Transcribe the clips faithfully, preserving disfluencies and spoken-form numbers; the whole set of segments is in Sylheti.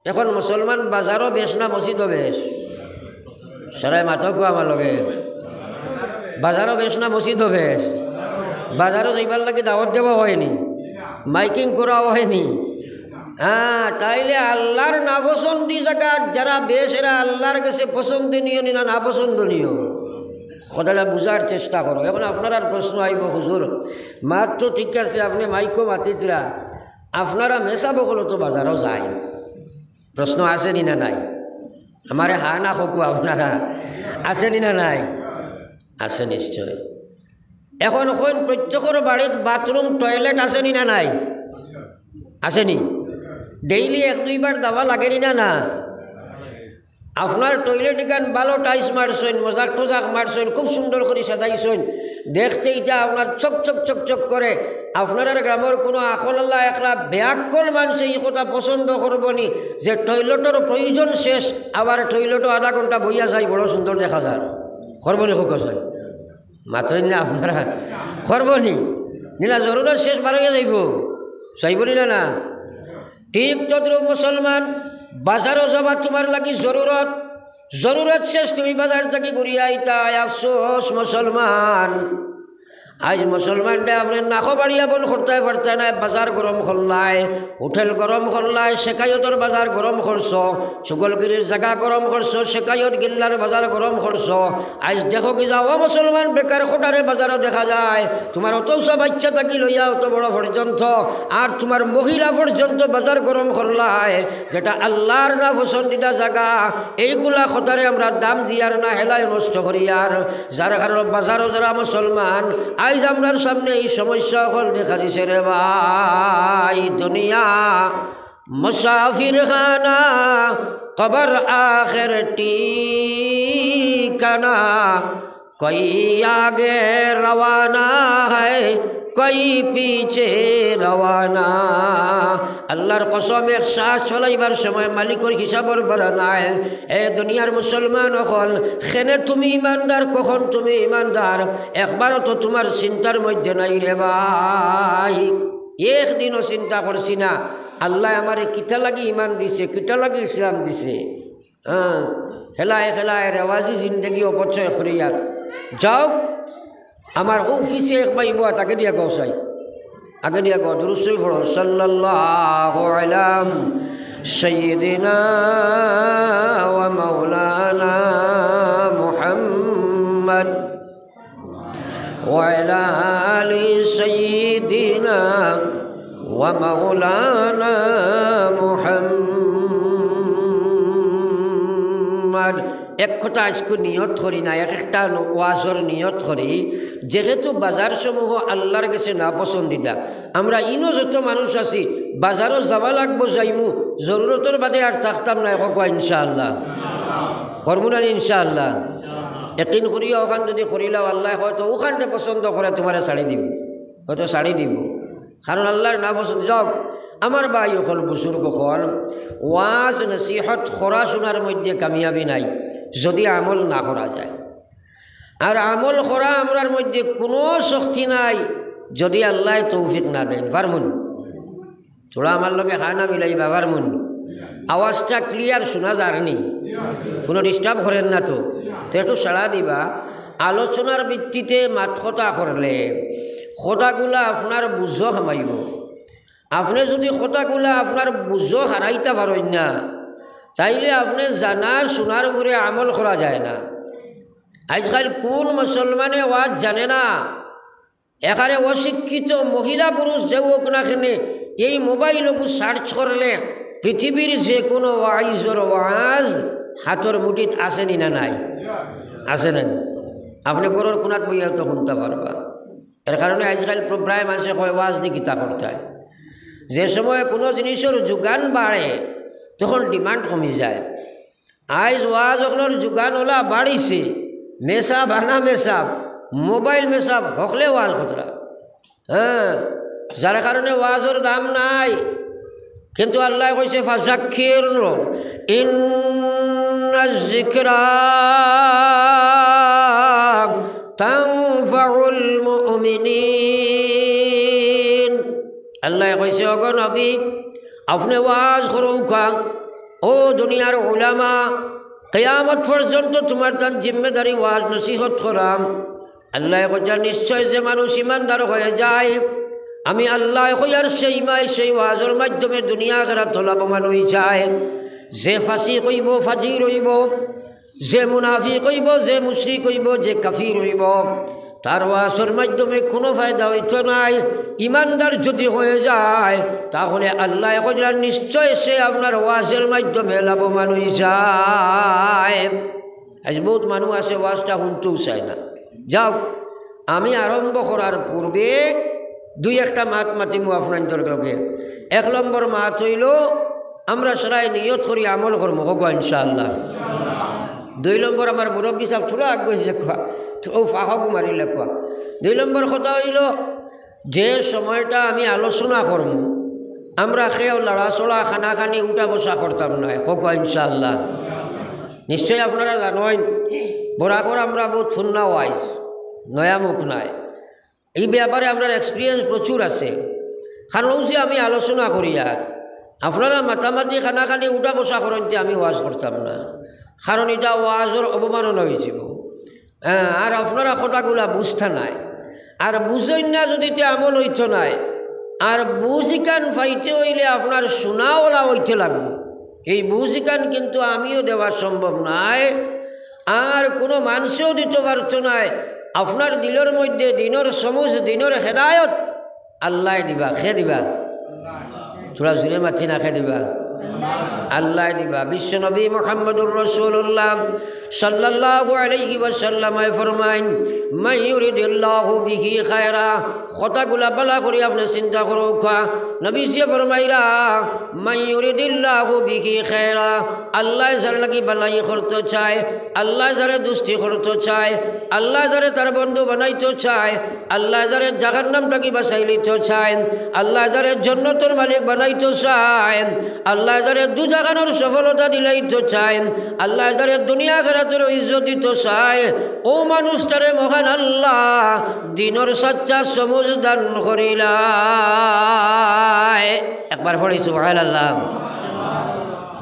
এখন মুসলমান বাজারো বেশ না মসজিদো বেশ? সারায় মাতউক্কা আমার লগে। বাজারো বেশ না মসজিদো বেশ? বাজারো যাইবার লাগি দাওয়াত দেওয়া হয়নি, মাইকিং করা হয়নি। হ্যাঁ, তাইলে আল্লাহর নাপছন্দি জাগাত যারা বেশ, এরা আল্লাহর গেছে পছন্দনীয় নি না নাপছন্দনীয়? কথাটা বুঝার চেষ্টা করো। এখন আপনারার প্রশ্ন আইবো, "হুজুর, মাত তো ঠিক আছে, আপনে মাইকো মাতিতরা, আপনারা মেসাব অকল তো বাজারো যাইন।" প্রশ্ন আছে নি না নাই? আমারে হা না কউক্কা আপনারা, আছে নি না নাই? আছে নিশ্চয়। এখন কইন, প্রত্যেকর বাড়িত বাথরুম, টয়লেট আছে নি না নাই? আছে নি? ডেইলি এক দুইবার যাওয়া লাগে নি না না? আপনার টয়লেট ইখান ভালো টাইলস মারছইন, মজাক টজাক মারছইন, খুব সুন্দর করি সাজাইছইন, দেখতে ইটা আপনার চকচক চকচক করে। আপনারার গ্রামর কুনু আকলআলা একলা বেআক্কল মানষে ই কথা পছন্দ করবো নি যে টয়লেটর প্রয়োজন শেষ, আবার টয়লেটো আধা ঘন্টা বইয়া যাই, বড় সুন্দর দেখা যার? করবো নি কউক্কা চাই? মাতইন না আপনারা, করবো নি? নিলা জরুরত শেষ বার অইয়া যাইবো, যাইবো নি না না? ঠিক তদ্রূপ মুসলমান, বাজারো যাওয়া তুমার লাগি জরুরত, জরুরত শেষ তুমি বাজার থাকি ঘুরিয়া আইতায়। আফসোস মুসলমান, আইজ মুসলমানরে আপনে নাকো বাড়িয়া বন করতায় পারতায় নায়, বাজার গরম করলায়, হোটেল গরম করলায়, শেকায়তর বাজার গরম করছো, চুগলগিরির জাগা গরম করছো, শেকায়ত গিল্লার বাজার গরম করছো। আইজ দেখো কি যাও মুসলমান, বেকার খটারে বাজারো দেখা যায়, তুমার অত উষা বাইচ্চা থাকি লইয়া অত বড় পর্যন্ত, আর তুমার মহিলা পর্যন্ত বাজার গরম করলায়, যেটা আল্লাহর না পছন্দিদা জাগা, এইগুলা খটারে আমরা দাম দিয়ার না, হেলায় নষ্ট করিয়ার। যার কারণে বাজারো যারা মুসলমান, আইজ আমরার সামনে এই সমস্যা অকল দেখা দিছে রে ভাই। দুনিয়া মুসাফির খানা, কবর আখের ঠিকানা, কই আগে রওয়ানা হ্যায়, কই পিছে রওয়ানা। আল্লাহর কসম, এক শ্বাস চলাইবার সময় মালিকর হিসাবর বারা নাই। এ দুনিয়ার মুসলমান অকল, কেনে তুমি ইমানদার, কখন তুমি ইমানদার, একবারও তো তুমার চিন্তার মধ্যে নাই রে ভাই। একদিনও চিন্তা করছি না, আল্লায় আমারে কিতা লাগি ইমান দিছে, কিতা লাগি ইসলাম দিছে। হ্যাঁ, হেলায় হেলায় রেওয়াজি জিন্দেগি অপচয় করিয়ার। যাও, আমার অউ পিছে এক ভাই বওয়া, তাকে দিয়া কও চাই। আগে দিয়া কও, দুরূদ শরীফ পড়ো, সাল্লাল্লাহু আলা সাইয়্যিদিনা ওয়া মাওলানা মুহাম্মদ। وعلى آل سيدنا ومولانا محمد। এক কথা আইজকু নিয়ত করি না, এক একটা ন-, ওয়াজর নিয়ত করি, যেহেতু বাজার সমূহ আল্লাহর গেছে নাপছন্দিদা, আমরা ইনো যত মানুষ আছি, বাজারো যাওয়া লাগবো, যাইমু, জরুরতর বাদে আর থাকতাম না, কউক্কা ইনশাআল্লাহ। করমু না ইনশাআল্লাহ? একিন করিয়া অখান যুদি করিলাও, আল্লায় হয়তো অখানরে পছন্দ করে তুমারে ছাড়ি দিবো, হয়তো ছাড়ি দিবো, কারণ আল্লাহর নাপছন্দ। যাউক, আমার ভাই অকল, বুজুর্গ অকল, ওয়াজ নসিহত করা শুনার মধ্যে কামিয়াবি নাই যুদি আমল না করা যায়। আর আমল করা আমরার মধ্যে কুনু শক্তি নাই যুদি আল্লায় তৌফিক না দেইন। পারমু নি? থুড়া আমার লগে হা না মিলাইবা, পারমু নি? আওয়াজটা clear শুনা যার নি? কুনু disturb করের না তো? তে একটু সাড়া দিবা। আলোচনার ভিত্তিতে মাত কথা করলে কথাগুলা আপনার বুঝো হামাইবো। আপনে যুদি কথাগুলা আপনার বুঝো হারাইতা পারইন না, তাইলে আপনে জানার শুনার উপরে আমল করা যায় না। আইজকাইল কুন মুসলমানে ওয়াজ জানে না? এখানে অশিক্ষিত মহিলা পুরুষ যে অউক না কেনে, এই mobile অগু search করলে পৃথিবীর যে কুনু ওয়াইজর ওয়াজ হাতর মুঠিত আছে নি না নাই? আছে না নি? আপনে ঘরর কুনাত বইয়া তো হুনতা পারবা। এর কারণে আইজকাইল প্র-, প্রায় মানষে কয়, "ওয়াজ দি কিতা করতায়?" যে সময় কুনু জিনিসর যোগান বাড়ে, তখন demand কমি যায়। আইজ ওয়াজ অকলর যোগান অলা বাড়িছে, মেসাব আনা মেসাব, mobile মেসাব, হকলে ওয়াজ করতরা। হ্যাঁ, যার কারণে ওয়াজর দাম নাই। কিন্তু আল্লায় কইছে, "ফাযাক্কির, ইন্নায যিকরা তানফাউল মুমিনিন।" আল্লায় কইছে, "ওগো নবী, আপনে ওয়াজ করউক্কা, ও দুনিয়ার উলামা, কিয়ামত পর্যন্ত তুমার তান জিম্মেদারি ওয়াজ নসিহত করাম। আল্লায় কইরা, নিশ্চয় যে মানুষ ইমানদার হয়ে যায়, আমি আল্লায় কইয়ার সেই মায় সেই ওয়াজর মাধ্যমে দুনিয়া আখেরাত লাভবান হয়ে যায়। যে ফাসিক অইবো, ফাজির অইবো, যে মুনাফিক অইবো, যে মুশরিক অইবো, যে কাফির অইবো, তার ওয়াজর মাধ্যমে কোনো ফায়দা অইতো নায়। ইমানদার যদি হয়ে যায়, তাহলে আল্লায় কইরা, নিশ্চয় সে আপনার ওয়াজর মাধ্যমে লাভবান হয়ে যায়। আজ বহুত মানুষ আছে ওয়াজটা হুনতেও চায় না। যাও, আমি আরম্ভ করার পূর্বে দুই একটা মাত মাতিমু আপনাইনতর লগে। এক নম্বর মাত অইলো, আমরা সারায় নিয়ত করি আমল করমু, কউক্কা ইনশাআল্লাহ। দুই নম্বর, আমার মুরব্বী সাব থুড়া আগুয়াই যাউক্কা, ও ফাঁকগু মারি লাউক্কা। দুই নম্বর কথা অইলো, যে সময়টা আমি আলোচনা করমু, আমরা কেউ লড়াচড়া, কানাকানি, উঠা বসা করতাম নায়, কউক্কা ইনশাআল্লাহ। নিশ্চয় আপনারা জানইন, বরাকর আমরা বহুত পুরনা ওয়াইজ, নয়া মুখ নায়। এই ব্যাপারে আমরার experience প্রচুর আছে। কারণ অউ যে আমি আলোচনা করিয়ার আপনারা মাতামাতি, কানাকানি, উঠা বসা করইন, তে আমি ওয়াজ করতাম না, কারণ ইটা ওয়াজর অবমাননা অইযিবো। আহ, আর আপনারা কথাগুলা বুঝতা নায়, আর বুঝইন না যদি, তে আমল অইতো নায়। আর বুঝ ইখান পাইতে অইলে আপনার শুনাওয়ালা অইতে লাগবো। এই বুঝ ইখান কিন্তু আমিও দেওয়া সম্ভব নায়, আর কোনো মানষেও দিতো পারতো নায়। আপনার দিলর মধ্যে দিনর সমুজ, দিনর হেদায়ত আল্লায় দিবা। কে দিবা? থুড়া জুরে মাতি না, কে দিবা? আল্লায় দিবা। বিশ্বনবী মুহাম্মদুর রাসূলুল্লাহ সাল্লাল্লাহু আলাইহি ওয়াসাল্লামে ফরমাইন, "মান ইউরিদিল্লাহু বিহি খায়রা।" কথাগুলা ভালা করি আপনে চিন্তা করউক্কা। নবীজিয়ে ফরমাইরা, "মান ইউরিদিল্লাহু বিহি খায়রা।" আল্লায় যার লাগি ভালাই করতো চায়, আল্লায় যারে দুস্তি করতো চায়, আল্লায় যারে তার বন্ধু বানাইতো চায়, আল্লায় যারে জাহান্নাম থাকি বাঁচাইলিতো চায়, আল্লায় যারে জন্নতর মালিক বানাইতো চায়, আল্লায় যারে দুজাহানর সফলতা দিলাইতো চায়, আল্লায় যারে দুনিয়া আখেরাতর ইজ্জত দিতো চায়, অউ মানুষটারে মহান আল্লায় দিনর সাচ্চা সমুজ দান করিলায়। একবার পড়ি সুবহানাল্লাহ।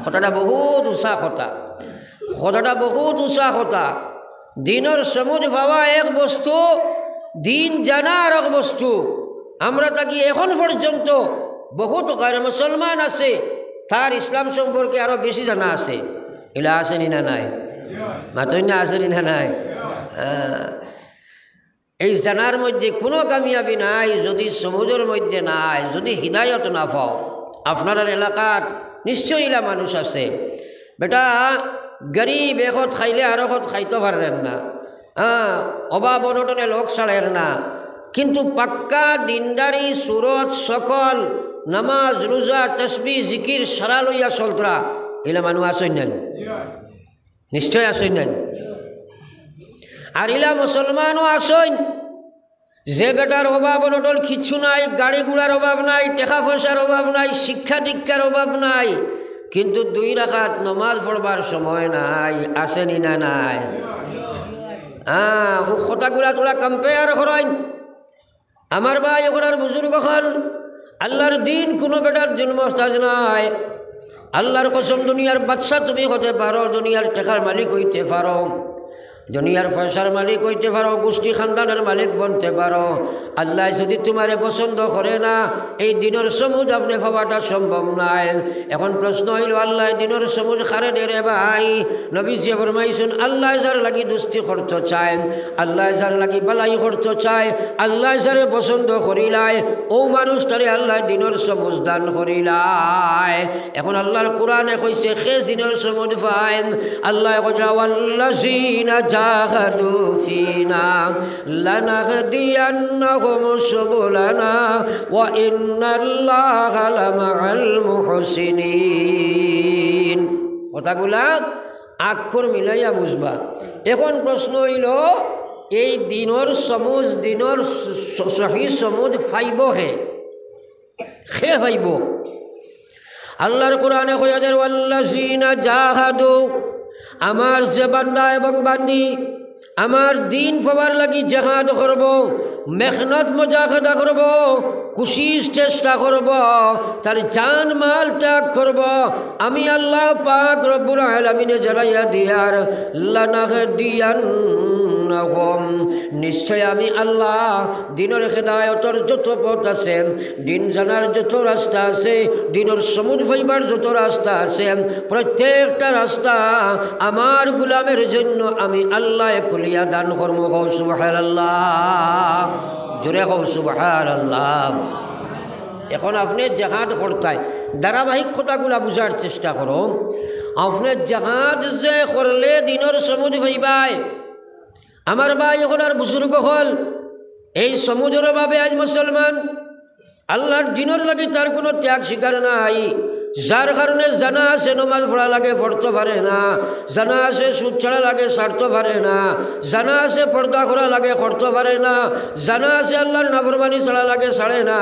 কথাটা বহুত উঁচা কথা, কথাটা বহুত উঁচা কথা। দিনর সমুজ পাওয়া এক বস্তু, দিন জানা আরক বস্তু। আমরা থাকি এখন পর্যন্ত বহুত গের মুসলমান আছে, তার ইসলাম সম্পর্কে আরো বেশি জানা আছে। ইলা আছে নি না নাই? মাতইন না, আছে নি না নাই? আহ, এই জানার মধ্যে কোনো কামিয়াবি নাই যদি সমুজর মধ্যে নাই, যদি হিদায়ত না পাও। আপনারার এলাকাত নিশ্চয় ইলা মানুষ আছে, বেটা, গরিব একত খাইলে আরকত খাইতো পারইন না, হ্যাঁ, অভাব অনটনে লোক ছাড়ের না, কিন্তু পাক্কা দিনদারি, সুরত, সকল, নামাজ, রোজা, তসবি, জিকির সারা লইয়া চলতরা, ইলা মানুষ আছইন না নি? নিশ্চয় আছইন না নি? আর ইলা মুসলমানও আছইন, যে বেটার অভাব অনটন কিচ্ছু নাই, গাড়ি ঘোড়ার অভাব নাই, টেকা পয়সার অভাব নাই, শিক্ষা দীক্ষার অভাব নাই, কিন্তু দুই রাকাত নমাজ পড়বার সময় নাই, আছে নি না নাই? হ্যাঁ, অউ কথাগুলা থুড়া compare করইন। আমার ভাই অকল আর বুজুর্গ অকল, আল্লার দিন কুনু বেটার দিন মহতাজ নায়। আল্লার কসম, দুনিয়ার বাদশা তুমি হতে পারো, দুনিয়ার টেকার মালিক অইতে পারো, দুনিয়ার পয়সার মালিক অইতে পারো, গুষ্টি খান্দানর মালিক বনতে পারো, আল্লায় যুদি তুমারে পছন্দ করে না, এই দিনর সমুজ আপনে পাওয়াটা সম্ভব নায়। এখন প্রশ্ন অইলো, আল্লায় দিনর সমুজ কারে দেরে ভাই? নবীজিয়ে ফরমাইছইন, আল্লায় যার লাগি দুস্তি করতো চায়, আল্লায় যার লাগি ভালাই করতো চায়, আল্লায় যারে পছন্দ করিলায়, অউ মানুষটারে আল্লায় দিনর সমুজ দান করিলায়। এখন আল্লার কোরআনে কইছে, কে দিনর সমুজ পাইন? আল্লায় কইরা, "ওয়াল্লাযীনা জাহাদু ফীনা লানাহদিয়ান্নাহুম সুবুলানা ওয়া ইন্নাল্লাহা লামাআল মুহসিনিন।" কথাগুলা আক্ষর মিলাইয়া বুঝবা। এখন প্রশ্ন অইলো, এই দিনর সমুজ, দিনর স-, স-, সহি সমুজ পাইবো কে? কে পাইবো? আল্লার কোরআনে কইয়া দের, "ওয়াল্লাযীনা জাহাদু", আমার যে বান্দা এবং বান্দি আমার দিন পাওয়ার লাগি জেহাদ করবো, মেহনত মুজাহাদা করব, কুশিশ চেষ্টা করব, তার জান মাল ত্যাগ করব। আমি আল্লাহ পাক রব্বুল আলামিনে জানাইয়া দিয়ার, লানাহদিয়ান্নাহুম, নিশ্চয় আমি আল্লাহ দ্বীনর হেদায়তর যত পথ আছে, দ্বীন জানার যত রাস্তা আছে, দ্বীনর সমুজ পাইবার যত রাস্তা আছে, প্রত্যেকটা রাস্তা আমার গোলামের জন্য আমি আল্লাহ খুলিয়া দান করমু। কও সুবহানাল্লাহ। জোরে কও সুবহানাল্লাহ। এখন আপনে জেহাদ করতায়, ধারাবাহিক কথাগুলা বুঝার চেষ্টা করো। আপনে জেহাদ যে করলে দ্বীনর সমুজ পাইবায়। আমার ভাই অকল আর বুজুর্গ অকল, এই সমুজর অভাবে আইজ মুসলমান আল্লাহর দ্বীনর লাগি তার কুনু ত্যাগ স্বীকার নাই, যার কারণে জানা আছে নমাজ পড়া লাগে, পড়তো পারে না, জানা আছে সুদ ছাড়া লাগে, ছাড়তো পারে না, জানা আছে পর্দা করা লাগে, করতো পারে না, জানা আছে আল্লাহর নাফরমানি ছাড়া লাগে, ছাড়ে না,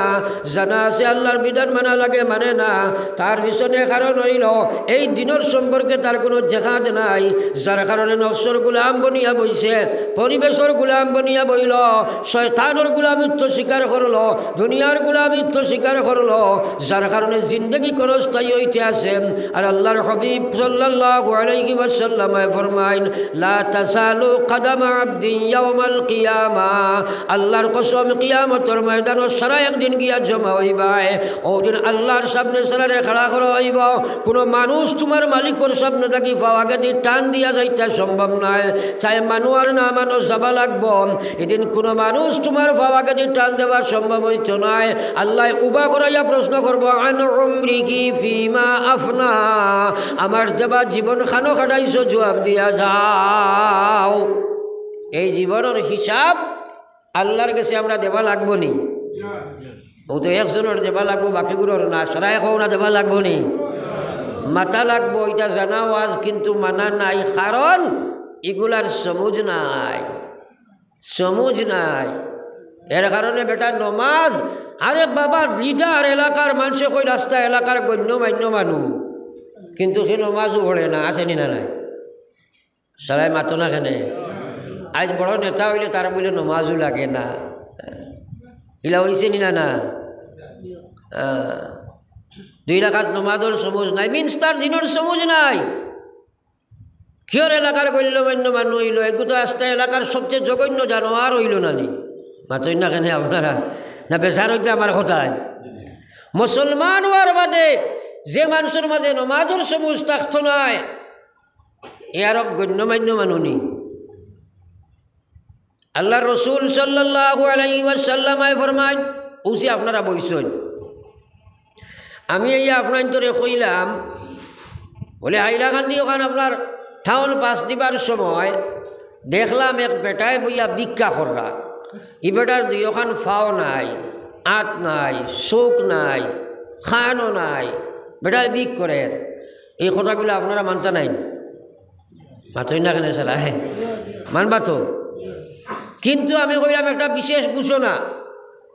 জানা আছে আল্লাহর বিধান মানা লাগে, মানে না। তার পিছনে কারণ অইলো এই দ্বীনর সম্পর্কে তার কুনু জেহাদ নাই, যার কারণে নফসর গোলাম বনিয়া বইছে, পরিবেশর গোলাম বনিয়া বইলো, শয়তানর গোলামিত্ব স্বীকার করলো, দুনিয়ার গোলামিত্ব স্বীকার করলো, যার কারণে জিন্দেগি ক্ষণস্থায়ী অইতে আছে। আর আল্লাহর হাবিব সাল্লাল্লাহু আলাইহি ওয়াসাল্লামে ফরমাইন, লা তাযালু কদামা আবদিন ইয়াউমাল কিয়ামা, আল্লাহর কসম, কিয়ামতর ময়দানো সারা একদিন গিয়া জমা অইবায়। অউ দিন আল্লাহর সামনে সারারে খাড়া করা অইবো। কুনু মানুষ তুমার মালিকর সামনে থাকি পাও আগেদি টান দিয়া যাইতা সম্ভব নায়। চাই মানু আর না মানু, যাবা লাগবো। ইদিন কুনু মানুষ তুমার পাও আগেদি টান দেওয়া সম্ভব অইতো নায়। আল্লায় উবা করাইয়া প্রশ্ন করবো, আন উমরিহি ফিমা আফনা, আমার দেওয়া জীবন খানো কাটাইছো, জুয়াব দিয়া যাও। এই জীবনর হিসাব আল্লার গেছে আমরা দেওয়া লাগবো নি? অউ তো একজনর দেওয়া লাগবো, বাকিগুলোর না। সারায় কও না, দেওয়া লাগবো নি? মাতা লাগবো, ইটা জানা ওয়াজ, কিন্তু মানা নাই, কারণ ইগুলার সমুজ নাই, সমুজ নাই। এর কারণে বেটা নমাজ, আরে বাবা, লিডার এলাকার মানষে কই রাস্তা এলাকার গণ্যমান্য মানু, কিন্তু হে নমাজও পড়ে না, আছে নি না নাই? সারায় মাতো না কেনে? আইজ বড় নেতা অইলে তার বুলে নমাজও লাগে না। ইলা অইছে নি না না? আহ, দুই রাকাত নমাজর সমুজ নাই, মিন্স তার দ্বীনর সমুজ নাই। কিওর এলাকার গণ্যমান্য মানু অইলো, এগু তো আস্তা এলাকার সবচেয়ে জঘন্য জানোয়ার অইলো না নি? মাতইন না কেনে আপনারা? না বেজার অইতে আমার কথায়? মুসলমান অওয়ার বাদে যে মানষর মাঝে নমাজর সমুজ থাকতো নায়, এ আরো গণ্যমান্য মানু নি? আল্লার রসুল সাল্লাল্লাহু আলাইহি ওয়াসাল্লামে ফরমাইন, উসি আপনারা বইছইন। আমি এই আপনাইন্তরে কইলাম, বুলে হাইলাকান্দি অখান আপনার টাউন পাস দিবার সময় দেখলাম এক বেটায় বইয়া ভিক্ষা কররা। ই বেটার দুইওখান পাও নাই, আত নাই, চউখ নাই, কানও নাই, বেটায় ভিক করের। এই কথাগুলা আপনারা মানতা নাইন? মাতইন না কেনে সারায়? মানবা তো? কিন্তু আমি কইলাম একটা বিশেষ ঘোষণা,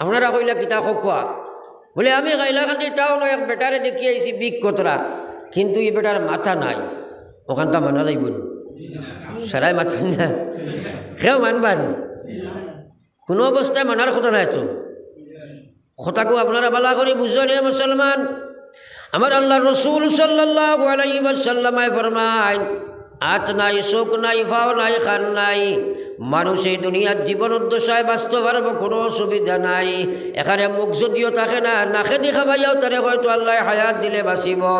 আপনারা কইলা কিতা কউক্কা? বুলে আমি হাইলাকান্দি টাউনো এক বেটারে দেখি আইছি ভিক কররা, কিন্তু ই বেটার মাথা নাই, অখানতা মানা যাইবো নি? সারায় মাতইন না, কেউ মানবা নি? কুনু অবস্থায় মানার কথা নায় তো। কথাগু আপনারা ভালা করি বুঝইন, হে মুসলমান। আমার আল্লার রসুল সাল্লাল্লাহু আলাইহি ওয়াসাল্লামে ফরমাইন, আত নাই, চউখ নাই, পাও নাই, কান নাই, মানুষ এই দুনিয়ার জীবন দুর্দশায় বাঁচতো পারবো, কুনু অসুবিধা নাই। এখানে মুখ যদিও থাকে না, নাকেদি খাবাইয়াও তারে হয়তো আল্লায় হায়াত দিলে বাঁচিবো,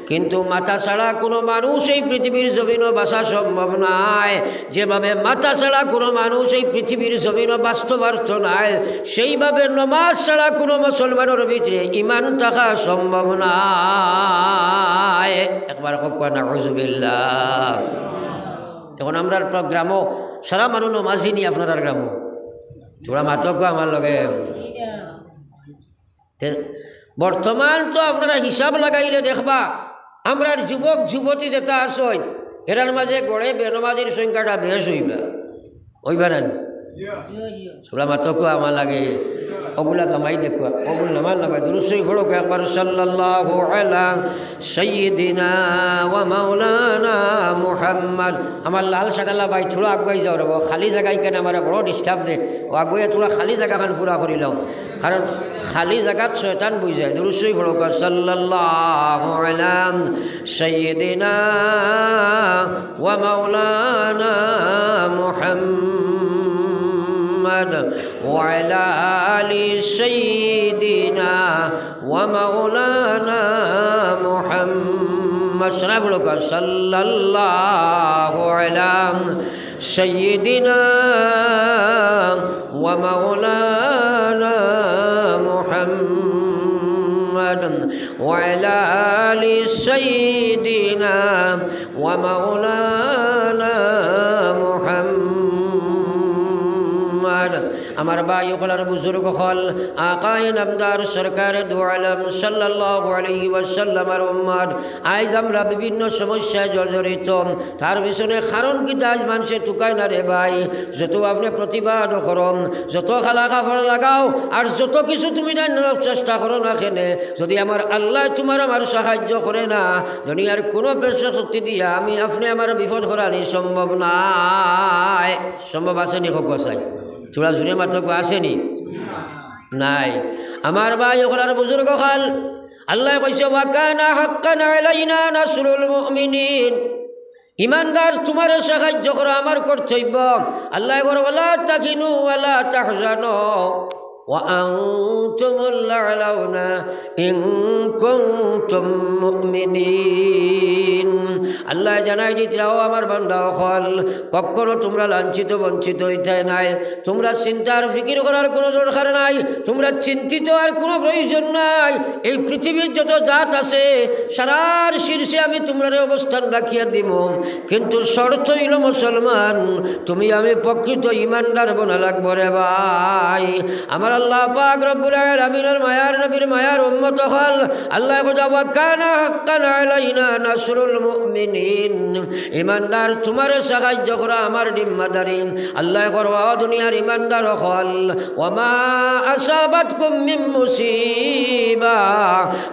কিন্তু মাথা ছাড়া কুনু মানুষ এই পৃথিবীর জমিনো বাঁচা সম্ভব নায়। যেভাবে মাথা ছাড়া কুনু মানুষ এই পৃথিবীর জমিনো বাঁচতো পারতো নায়, সেইভাবে নমাজ ছাড়া কুনু মুসলমানর ভিতরে ইমান থাকা সম্ভব নায়। একবার কউক্কা নাউজুবিল্লাহ। এখন আমরার গ্রামো সারা মানু নমাজি নি আপনারার গ্রামো? থুড়া মাতউক্কা আমার লগে। তে বর্তমান তো আপনারা হিসাব লাগাইলে দেখবা, আমরার যুবক যুবতী যেতা আছইন, এরার মাঝে গড়ে বেনমাজির সংখ্যাটা বেশ অইবা, অইবা না নি? থুড়া মাতউক্কা আমার লগে, অগুলা কামাই দেখউক্কা, অগুলা নামান না ভাই, দুরূদ শরীফ পড়উক্কা একবার, সাল্লাল্লাহু আলা সাইয়্যিদিনা ওয়া মাওলানা মুহাম্মাদ। আমার লাল শার্টআলা ভাই, থুড়া আগুয়াই যাও রে বা, খালি জাগায় কেনে আমারে বড় disturb দে। অউ আগুয়াই থুড়া খালি জাগাখান পুরা করিলাও, কারণ খালি জাগাত শয়তান বই যায়। দুরূদ শরীফ পড়ো, সাল্লাল্লাহু আলা সাইয়্যিদিনা ওয়া মাওলানা মুহাম্মাদ ওয়া আলা আলি সাইয়্যিদিনা ওয়া মাওলানা মুহাম্মাদ। সারা পড়ো, সাল্লাল্লাহু আলা সাইয়্যিদিনা ওয়া মাওলানা মুহাম্মাদ ওয়া আলা আলি সাইয়্যিদিনা ওয়া মাওলানা মুহাম্মাদ। আমার ভাই অকল আর বুজুর্গ অকল, আকায়ে নামদার সরকারে দু আলম সাল্লাল্লাহু আলাইহি ওয়াসাল্লামর উম্মত, আইজ আমরা বিভিন্ন সমস্যায় জর্জরিত। তার পিছনে কারণ কিতা আইজ মানষে তুকায় না রে ভাই। যত আপনে প্রতিবাদ করো, যত কালা কাপড় লাগাও, আর যত কিছু তুমি জানো চেষ্টা করো না কেনে, যুদি আমার আল্লায় তুমার আমার সাহায্য করে না, দুনিয়ার কুনু প্রেরক শক্তি দিয়া আমি আপনে আমার বিপদ করানি সম্ভব নায়। সম্ভব আছে নি? কউক্কা চাই। থুড়া জুরে মাতো, কউক্কা আছে নি? নাই। আমার ভাই অকল আর বুজুর্গ অকল, আল্লায় কইছে, "ওয়া কানা হাক্কান আলাইনা নাসরুল মুমিনিন।" ইমানদার তুমারে সাহায্য করা আমার কর্তব্য। আল্লায় কর, "ওয়ালা তাহিনু ওয়ালা তাহজানু ওয়া আনতুমুল আ'লাউনা ইন কুনতুম মুমিনিন।" আল্লায় জানাই দিতরা, ও আমার বান্দা অকল, কখনো তুমরা লাঞ্ছিত বঞ্চিত অইতায় নায়। তুমরা চিন্তা আর ফিকির করার কুনু দরকার নাই, তুমরা চিন্তিত আর কুনু প্রয়োজন নাই। এই পৃথিবীর যত জাত আছে, সারার শীর্ষে আমি তুমরারে অবস্থান রাখিয়া দিমু। কিন্তু শর্ত অইলো মুসলমান, তুমি আমি প্রকৃত ইমানদার বনা লাগবো রে ভাই। আমার আল্লাহ পাক রব্বুল আলামিনর মায়ার নবীর মায়ার উম্মত অকল, আল্লায় কইতা, "ওয়া কানা হাক্কান আলাইনা নাসরুল মুমিনিন।" ইমানদার তুমারে সাহায্য করা আমার জিম্মাদারি। আল্লায় কর, ও দুনিয়ার ইমানদার অকল, "ওয়া মা আসাবাতকুম মিন মুসিবা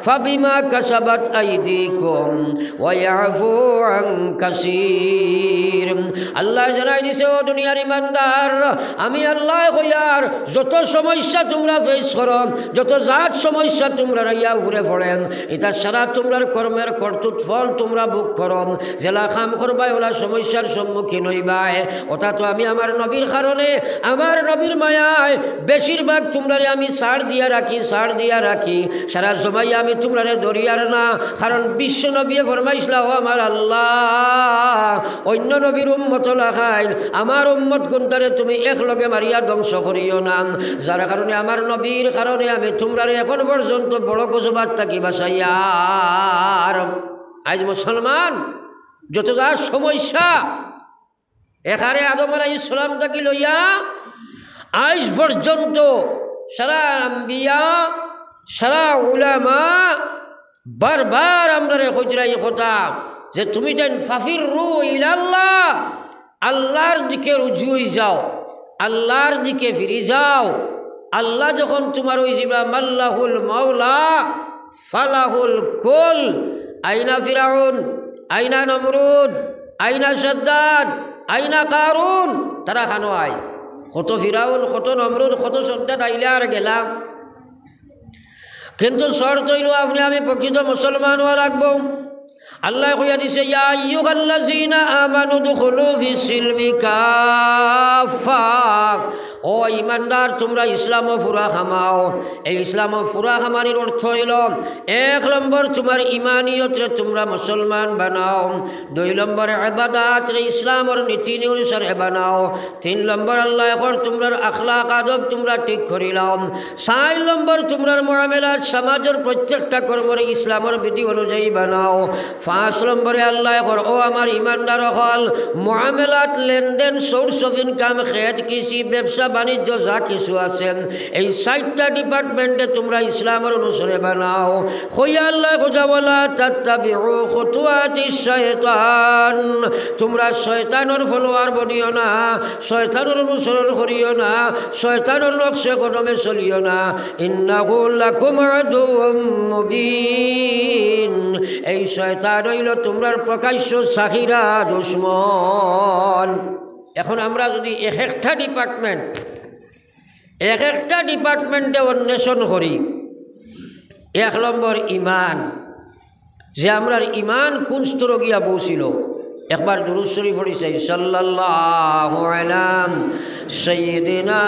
ফাবিমা কাসাবাত আইদিকুম ওয়া ইয়াফু আন কাসীর।" আল্লায় জানাই দিছে, ও দুনিয়ার ইমানদার, আমি আল্লায় কইয়ার, যত সমস্যা তুমরা face করো, যত জাত সমস্যা তুমরার আইয়া উপরে পড়ে, ইতা সারা তুমরার কর্মের করতুত ফল তুমরা ভোগ করো। যেলা কাম করবায়, অলা সমস্যার সম্মুখীন অইবায়। অতা তো আমি আমার নবীর কারণে, আমার নবীর মায়ায় বেশিরভাগ তুমরারে আমি ছাড় দিয়া রাখি, ছাড় দিয়া রাখি। সারা জমাইয়া আমি তুমরারে ধরিয়ার না, কারণ বিশ্ব নবীয়ে ফরমাইছলা, ও আমার আল্লাহ, অইন্য নবীর উম্মত লাখাইল আমার উম্মতগুনতারে তুমি একলগে মারিয়া ধ্বংস করিও না, যার কারণে আমার নবীর কারণে আমি তুমরারে এখন পর্যন্ত বড় গজবর থাকি বাঁচাইয়ার। আইজ মুসলমান যত জাত সমস্যা, এখানে আদম আলাইহিস সালাম থাকি লইয়া আইজ পর্যন্ত সারা আম্বিয়া, সারা উলামা বারবার আমরারে কইতরা ই কথা যে, "তুমি যেন ফাফিররু ইলাল্লাহ, আল্লাহর দিকে রুজু অই যাও, আল্লাহর দিকে ফিরি যাও।" আল্লাহ যখন তুমার অইযিবা, মাল্লাহুল মাওলা ফালাহুল কুল। আইনা ফিরাউন, আইনা নমরুদ, আইনা সাদ্দাদ, আইনা কারুন, তারা কানো আয়। কত ফিরাউন, কত নমরুদ, কত সাদ্দাদ আইলা আর গেলা। কিন্তু শর্ত অইলো আপনে আমি প্রকৃত মুসলমান অওয়া লাগবো। আল্লায় কইয়া দিছে, ইয়া আইয়ুহাল্লাযীনা আমানু উদখুলু ফিস সিলমি কাফফা। ও ইমানদার, তুমরা ইসলামো পুরা হামাও। এই ইসলামো পুরা হামানির অর্থ অইলো, এক নম্বর, তুমার ইমানিয়তরে তুমরা মুসলমান বানাও। দুই নম্বর, ইবাদতরে ইসলামর নীতি অনুসারে বানাও। তিন নম্বর, আল্লায় কর তুমরার আখলাক আদব তুমরা ঠিক করিলাও। চাইর নম্বর, তুমরার মুআমালাত সমাজর প্রত্যেকটা কর্মরে ইসলামর বিধি অনুযায়ী বানাও। পাঁচ নম্বরে আল্লায় কর, ও আমার ইমানদার অকল, মুআমালাত, লেনদেন, source of income, খেত, কৃষি, ব্যবসা, বাণিজ্য যা কিছু আছে, এই চাইরটা ডিপার্টমেন্টে তোমরা ইসলামর অনুসারে বানাও। কইয়া আল্লায় কইতা, "ওয়ালা তাত্তাবিউ খুতুওয়াতিশ শায়তান।" তোমরা শয়তানর ফলোয়ার বনিও না, শয়তানর অনুসরণ করিও না, শয়তানর নকশে কদমে চলিও না। ইন্নাহু লাকুম আদুউম মুবিন। এই শয়তান অইলো তোমরার প্রকাশ্য জাহিরা দুশমন। এখন আমরা যদি এক একটা ডিপার্টমেন্ট, এক একটা ডিপার্টমেন্টে অন্বেষণ করি, এক নম্বর ইমান, যে আমরার ইমান কুন স্তরো গিয়া পৌঁছিল। একবার দুরূদ শরীফ পড়ি চাই, সাল্লাল্লাহু আলা সাইয়্যিদিনা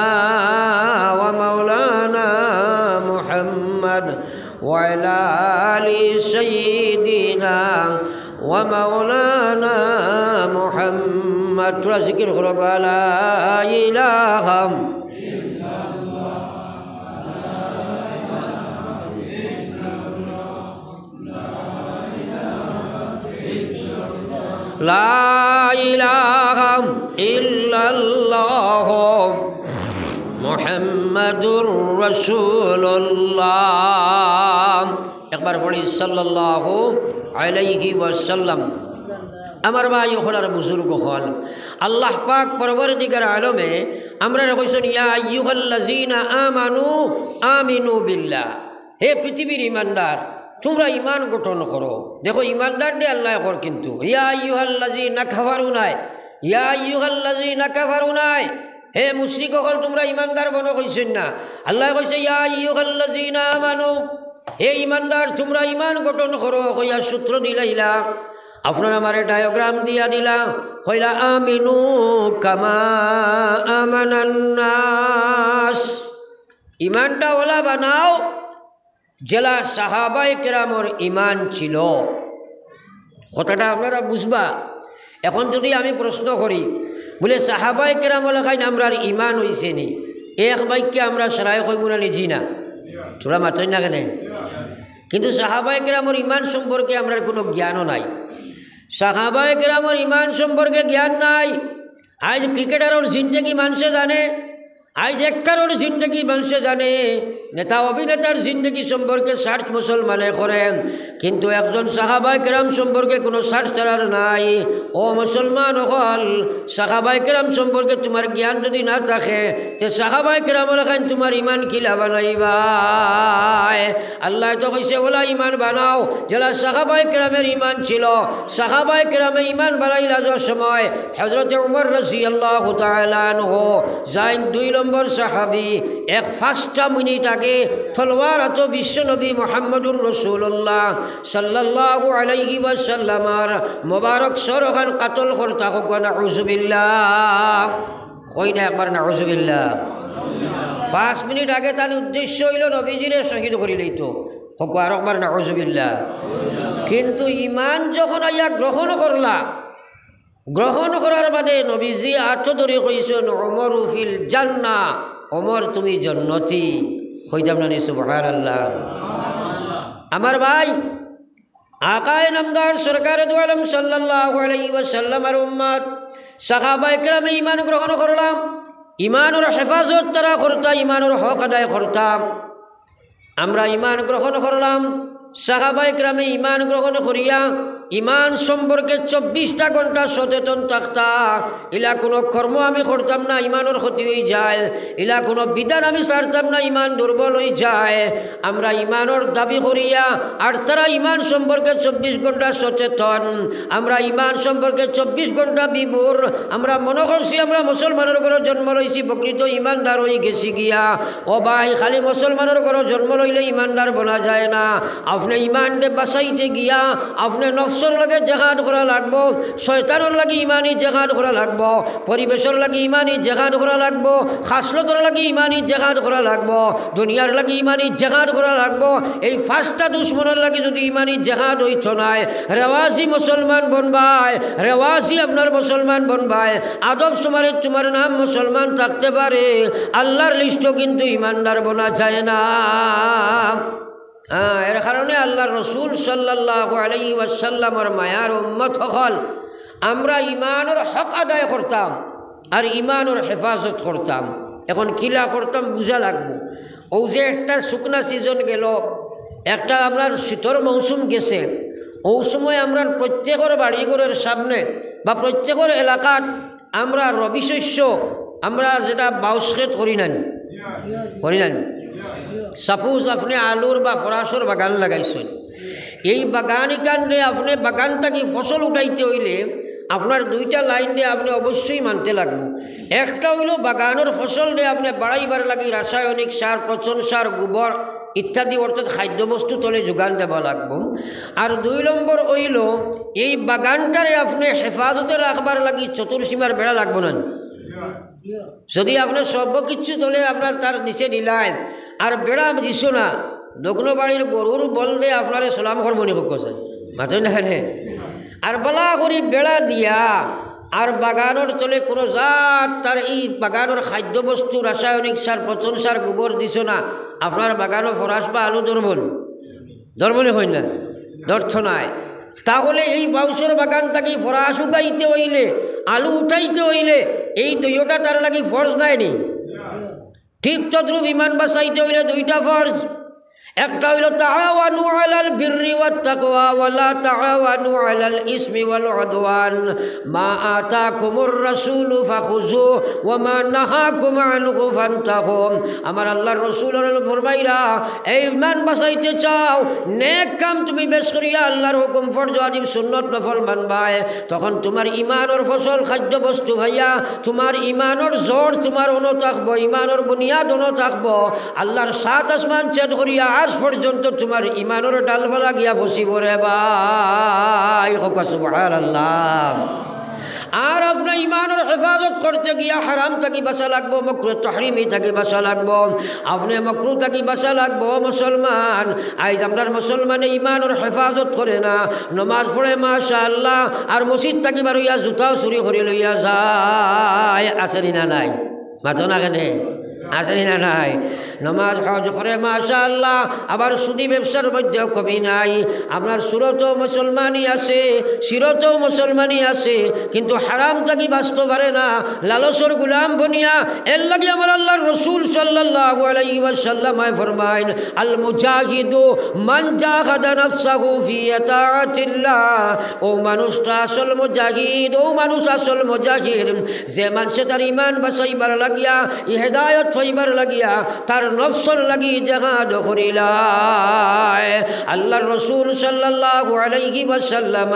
ওয়া মাওলানা মুহাম্মদ ওয়া আলা আলি সাইয়্যিদিনা ওয়া মাওলানা মুহাম্মদ। তোরা জিকির করো, লা ইলাহা লা ইলাহা ইল্লাল্লাহ মুহাম্মাদুর রাসূলুল্লাহ। একবার পড়ি, সাল্লাল্লাহু আলাইহি ওয়াসাল্লাম। আমার ভাই অকল আর বুজুর্গ অকল, আল্লাহ পাক পরওয়ারদিগার আলমে আমরারে কইছইন, "ইয়া আইয়ুহাল্লাযীনা আমানু আমিনু বিল্লাহ।" হে পৃথিবীর ইমানদার, তোমরা ইমান গঠন করো। দেখো, ইমানদার দে আল্লায় কর, কিন্তু ইয়া আইয়ুহাল্লাযীনা কাফারু নায়, ইয়া আইয়ুহাল্লাযীনা কাফারু নায়। হে মুশরিক অকল, তোমরা ইমানদার বনো কইছইন না। আল্লায় কইছে, "ইয়া আইয়ুহাল্লাযীনা আমানু", হে ইমানদার, তোমরা ইমান গঠন করো। কইয়া সূত্র দিলাইলা, আপনার আমারে ডায়াগ্রাম দিয়া দিলা, কইলা, "আমিনু কামা আমানান নাস।" ইমানটা ওলা বানাও, যেলা সাহাবায়ে কেরামর ইমান ছিল। কথাটা আপনারা বুঝবা। এখন যদি আমি প্রশ্ন করি, বুলে, "সাহাবায়ে কেরামর লাখান আমরার ইমান অইছে নি?" এক বাক্যে আমরা সারায় কইমু না নি, "জি না"? তোরা মাতইন না কেনে? কিন্তু সাহাবায়ে কেরামর ইমান সম্পর্কে আমরার কুনু জ্ঞানও নাই। সাহাবায়ে কেরামর ইমান সম্পর্কে জ্ঞান নাই। আইজ ক্রিকেটারর জিন্দেগি মানষে জানে, আইজ অ্যাক্টরর জিন্দেগি মানষে জানে, নেতা অভিনেতার জিন্দেগি সম্পর্কে সার্চ মুসলমানে করেন, কিন্তু একজন সাহাবায়ে কেরাম সম্পর্কে কুনু সার্চ তারার নাই। ও মুসলমান অকল, সাহাবায়ে কেরাম সম্পর্কে তুমার জ্ঞান যদি না থাকে, তে সাহাবায়ে কেরামর লাখান তুমার ইমান কিলা বানাইবায়? আল্লায় তো কইছে, "ওলা ইমান বানাও, যেলা সাহাবায়ে কেরামর ইমান ছিল।" সাহাবায়ে কেরামে ইমান বানাইলা যে সময়, হযরতে উমর রাদিয়াল্লাহু তাআলা আনহু যাইন দুই নম্বর সাহাবী, এক পাঁচটা মিনিট আগে তলোয়ার আতো বিশ্বনবী মুহাম্মদুর রাসূলুল্লাহ সাল্লাল্লাহু আলাইহি ওয়াসাল্লামর মোবারক সরখান কাতল করতা, কউক্কা নাউজুবিল্লাহ। কই না একবার নাউজুবিল্লাহ। পাঁচ মিনিট আগে তান উদ্দেশ্য অইলো নবীজিরে শহীদ করিলাইতো। কউক্কা আরকবার নাউজুবিল্লাহ। কিন্তু ইমান যখন আইয়া গ্রহণ করলা, গ্রহণ করার বাদে নবীজি আতো ধরি কইছইন, "উমরু ফিল জান্নাহ, ওমর তুমি জন্নতি।" কইতাম না নি সুবহানাল্লাহ? আমার ভাই, আকায়ে নামদার সরকারে দু আলম সাল্লাল্লাহু আলাইহি ওয়াসাল্লামর উম্মত, সাহাবায়ে কেরামে ইমান গ্রহণ করলাম, ইমানর হেফাজত তারা করতা, ইমানর হক আদায় করতা। আমরা ইমান গ্রহণ করলাম, সাহাবায়ে কেরামে ইমান গ্রহণ করিয়া ইমান সম্পর্কে চব্বিশটা ঘন্টা সচেতন থাকতা। ইলা কুনু কর্ম আমি করতাম না, ইমানর ক্ষতি অইযায়। ইলা কুনু বিধান আমি ছাড়তাম না, ইমান দুর্বল অইযায়। আমরা ইমানর দাবি করিয়া, আর তারা ইমান সম্পর্কে চব্বিশ ঘন্টা সচেতন। আমরা ইমান সম্পর্কে চব্বিশ ঘন্টা বিভোর। আমরা মনো করছি আমরা মুসলমানর ঘরো জন্ম লইছি, প্রকৃত ইমানদার অইগেছি গিয়া। ও ভাই, খালি মুসলমানর ঘরো জন্ম লইলে ইমানদার বনা যায় না। আপনে ইমানরে বাঁচাইতে গিয়া আপনে নফসর লগে জেহাদ করা লাগবো, শয়তানর লাগি ইমানি জেহাদ করা লাগবো, পরিবেশর লাগি ইমানি জেহাদ করা লাগবো, খাসলতর লাগি ইমানি জেহাদ করা লাগবো, দুনিয়ার লাগি ইমানি জেহাদ করা লাগবো। এই পাঁচটা দুশমনর লাগি যদি ইমানি জেহাদ অইতো নায়, রেওয়াজি মুসলমান বনবায়, রেওয়াজি আপনার মুসলমান বনবায়, আদব সুমারে তুমার নাম মুসলমান থাকতে পারে, আল্লার লিস্টো কিন্তু ইমানদার বনা যায় না। হ্যাঁ, এর কারণে আল্লার রসুল সাল্লাল্লাহু আলাইহি ওয়াসাল্লামর মায়ার উম্মত অকল, আমরা ইমানর হক আদায় করতাম আর ইমানর হেফাজত করতাম। এখন কিলা করতাম বুঝা লাগবো। অউ যে একটা শুকনা সিজন গেল, একটা আমরার শীতর মৌসুম গেছে, অউ সময় আমরার প্রত্যেকর বাড়িঘরের সামনে বা প্রত্যেকর এলাকাত আমরা রবি শস্য, আমরা যেটা বাউশ খেত করি নানি, করি নানি। সাপোজ আপনে আলুর বা ফরাসর বাগান লাগাইছইন, এই বাগান ইখানরে আপনে বাগান থাকি ফসল উঠাইতে অইলে আপনার দুইটা লাইনরে আপনে অবশ্যই মানতে লাগবো। একটা অইলো বাগানর ফসলরে আপনে বাড়াইবার লাগি রাসায়নিক সার, পচন সার, গোবর ইত্যাদি অর্থাৎ খাদ্যবস্তু তলে যোগান দেওয়া লাগবো। আর দুই নম্বর অইলো এই বাগানটারে আপনে হেফাজতে রাখবার লাগি চতুর্সীমার বেড়া লাগবো না নি? যদি আপনে সব কিছু তলে আপনার তার নিচে দিলাইন আর বেড়া দিছো না, দোকানো বাড়ির গরুর বলদে আপনারে সালাম করবো নি, কউক্কা চাই? মাতইন না কেনে? আর বালা করি বেড়া দিয়া আর বাগানর তলে কোনো জাত তার এই বাগানর খাদ্যবস্তু, রাসায়নিক সার, পচন সার, গোবর দিছো না, আপনার বাগানো ফরাস বা আলু ধরবো নি? ধরবো নি, কইন না? ধরতো নায়। তাহলে এই বাউশর বাগান থাকি ফরাস উঠাইতে অইলে, আলু উঠাইতে অইলে এই দুইওটা তার লাগি ফরজ নায় নি? ঠিক তদ্রূপ ইমান বাঁচাইতে অইলে দুইটা ফরজ। একটা অইলো তাআওয়ানু আলাল বিররি ওয়াত তাকওয়া ওয়া লা তাআওয়ানু আলাল ইসমি ওয়াল উদওয়ান। মা আতাকুমুর রাসূলু ফাখুযু ওয়া মা নাহাকুম আনহু ফান্তাহু। আমার আল্লাহর রাসূল ফরমাইলা, এই ইমান বাঁচাইতে চাও, নেক কাম তুমি বেশ করিয়া আল্লাহর হুকুম ফরজ ওয়াজিব সুন্নত নফল মানবায়, তখন তোমার ইমানর ফসল খাদ্যবস্তু পাইয়া তোমার ইমানর জড় তোমার অনো থাকবো, ইমানর বুনিয়াদ অনো থাকবো। আল্লাহর সাত আসমান ছেদ করিয়া আরশ পর্যন্ত তোমার ইমানর ডালপালা গিয়া বসিবো রে ভাই। কউক্কা সুবহানাল্লাহ। আর আপনার ইমানর হেফাজত করতে গিয়া হারাম থাকি বাঁচা লাগবো, মকরুহ তাহরিমি থাকি বাঁচা লাগবো। আপনে মকরুহ থাকি বাঁচা লাগবো। মুসলমান, আইজ আমরার মুসলমানে ইমানর হেফাজত করে না, নমাজ পড়ে মাশাআল্লাহ, আর মসজিদ থাকি বার অইয়া জুতাও চুরি করি লইয়া যায়। আছে নি না নাই? মাতো না কেনে? আছে নি না নাই? নমাজ হজ করে মাশাআল্লাহ, আবার সুদি ব্যবসার মধ্যেও কমি নাই। আপনার সুরতও মুসলমানি আছে, সিরতও মুসলমানি আছে, কিন্তু হারাম থাকি বাঁচতো পারে না, লালসর গুলাম বনিয়া। এর লাগি আমার আল্লাহর রাসূল সাল্লাল্লাহু আলাইহি ওয়াসাল্লাম ফরমাইন, "আল মুজাহিদু মান জাহাদা নাফসাহু ফি ইতাআতিল্লাহ।" ও মানুষটা আসল মুজাহিদ, ও মানুষ আসল মুজাহিদ, যে মানষে তার ইমান বাঁচাইবার লাগিয়া, ই হেদায়ত পাইবার লাগিয়া, তার নফসর লাগি জেহাদ করিলায়। আল্লাহর রাসূল সাল্লাল্লাহু আলাইহি ওয়াসাল্লাম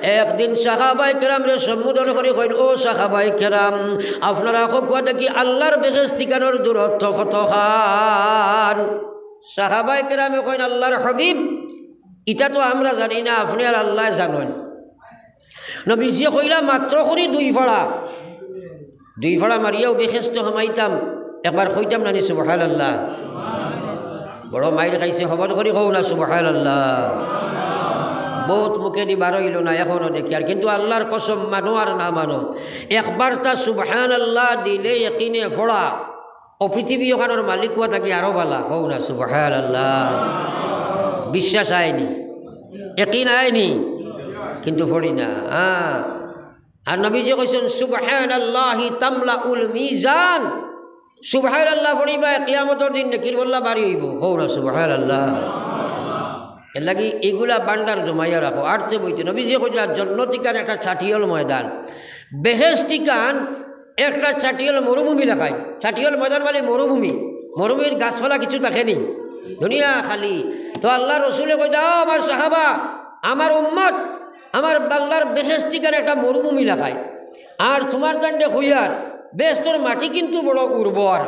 একদিন সাহাবায়ে কেরামরে সম্বোধন করি কইন, "ও সাহাবায়ে কেরাম, আপনারা কউক্কা দেখি আল্লাহর বেহেশত ইখানর দূরত্ব কতখান?" সাহাবায়ে কেরামে কইন, "আল্লাহর হাবিব, ইটা তো আমরা জানি না, আপনে আর আল্লায় জানইন।" নবীজিয়ে কইলা, "মাত্র করি দুই ফাড়া।" দুই ফাড়া মারিয়াও বেহেস্তো হামাইতাম, একবার কইতাম না নি সুবহানাল্লাহ? বড় মাইর খাইছে, হবর করি কও না সুবহানাল্লাহ। বউত মুখেদি বার অইলো না, এখনো দেখিয়ার, কিন্তু আল্লাহর কসম, মানো আর না মানো, একবার তা সুবহানাল্লাহ দিলে একিনে ফড়া, ও পৃথিবী অখানর মালিক অওয়া থাকি আরো বালা, কও না সুবহানাল্লাহ। বিশ্বাস আয়নি, একিন আয়নি, কিন্তু ফড়ি না। হ্যাঁ, আর নবীজি কইছইন, "সুবহানাল্লাহি তামলাউল মিজান।" সুবহানাল্লাহ ফড়িবায়, কিয়ামতর দিন নেকির পাল্লা ভারি অইবো। কও না সুবহানাল্লাহ। এর লাগি ইগুলা ভান্ডার জমাইয়া রাখো। আরতে বইতে নবীজি কইছইন, "জন্নত ইখান একটা চাটিয়ল ময়দান, বেহেশত ইখান একটা চাটিয়ল মরুভূমি লাখাইন।" চাটিয়ল ময়দান মানে মরুভূমি, মরুভূমির গাছপালা কিছু থাকে নি, দুনিয়া খালি। তো আল্লাহর রসুলে কইতা, "ও আমার সাহাবা, আমার উম্মত, আমার আল্লাহর বেহেশত ইখান একটা মরুভূমি লাখাইন। আর তুমার তানরে কইয়ার, বেহেশতর মাটি কিন্তু বড় উর্বর,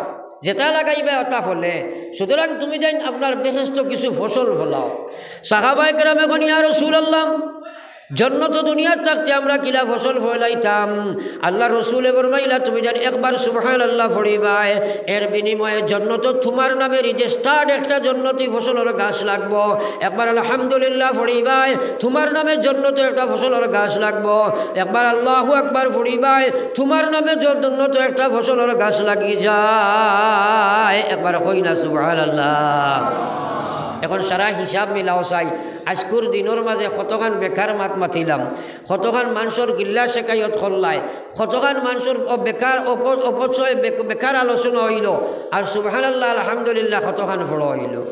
যেটা লাগাইবায় ওটা ফলে। সুতরাং তুমি যেন আপনার বেহেশতো কিছু ফসল ফলাও।" সাহাবায়ে কেরামে কইন, "ইয়া রাসূলুল্লাহ, জন্নতো দুনিয়াত থাকতে আমরা কিলা ফসল ফলাইতাম?" আল্লাহর রসুলে ফরমাইলা, "তুমি যেন একবার সুবহানাল্লাহ ফড়িবায়, এর বিনিময়ে জন্নতো তুমার নামে রেজিস্টার্ড একটা জন্নতি ফসলর গাছ লাগবো। একবার আলহামদুলিল্লাহ ফড়িবায়, তুমার নামে জন্নতো একটা ফসলর গাছ লাগবো। একবার আল্লাহু আকবার ফড়িবায়, তুমার নামে জন্নতো একটা ফসলর গাছ লাগি যায়।" একবার কই না সুবহানাল্লাহ। এখন সারা হিসাব মিলাও চাই, আইজকুর দিনর মাঝে কতখান বেকার মাত মাতিলাম, কতখান মানষর গিল্লা শেকায়ত করলায়, কতখান মানষর অ-, বেকার অপ-, অপচয় বেক-, বেকার আলোচনা অইলো, আর সুবহানাল্লাহ, আলহামদুলিল্লাহ কতখান পড়া অইলো,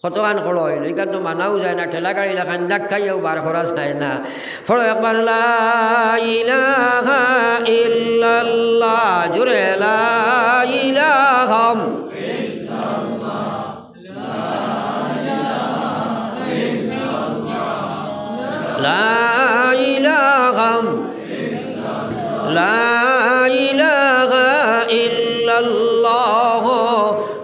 কতখান পড়া অইলো। ইখান তো মানাও যায় না, ঠেলা গাড়ি লাখান ধাক্কাইয়াও বার করা যায় না। পড়ো একবার, লা ইলাহা ইল্লাল্লাহ, জোরে, লা ইলাহা। লা ইলাহা, লা ইলাহা ইল্লাল্লাহ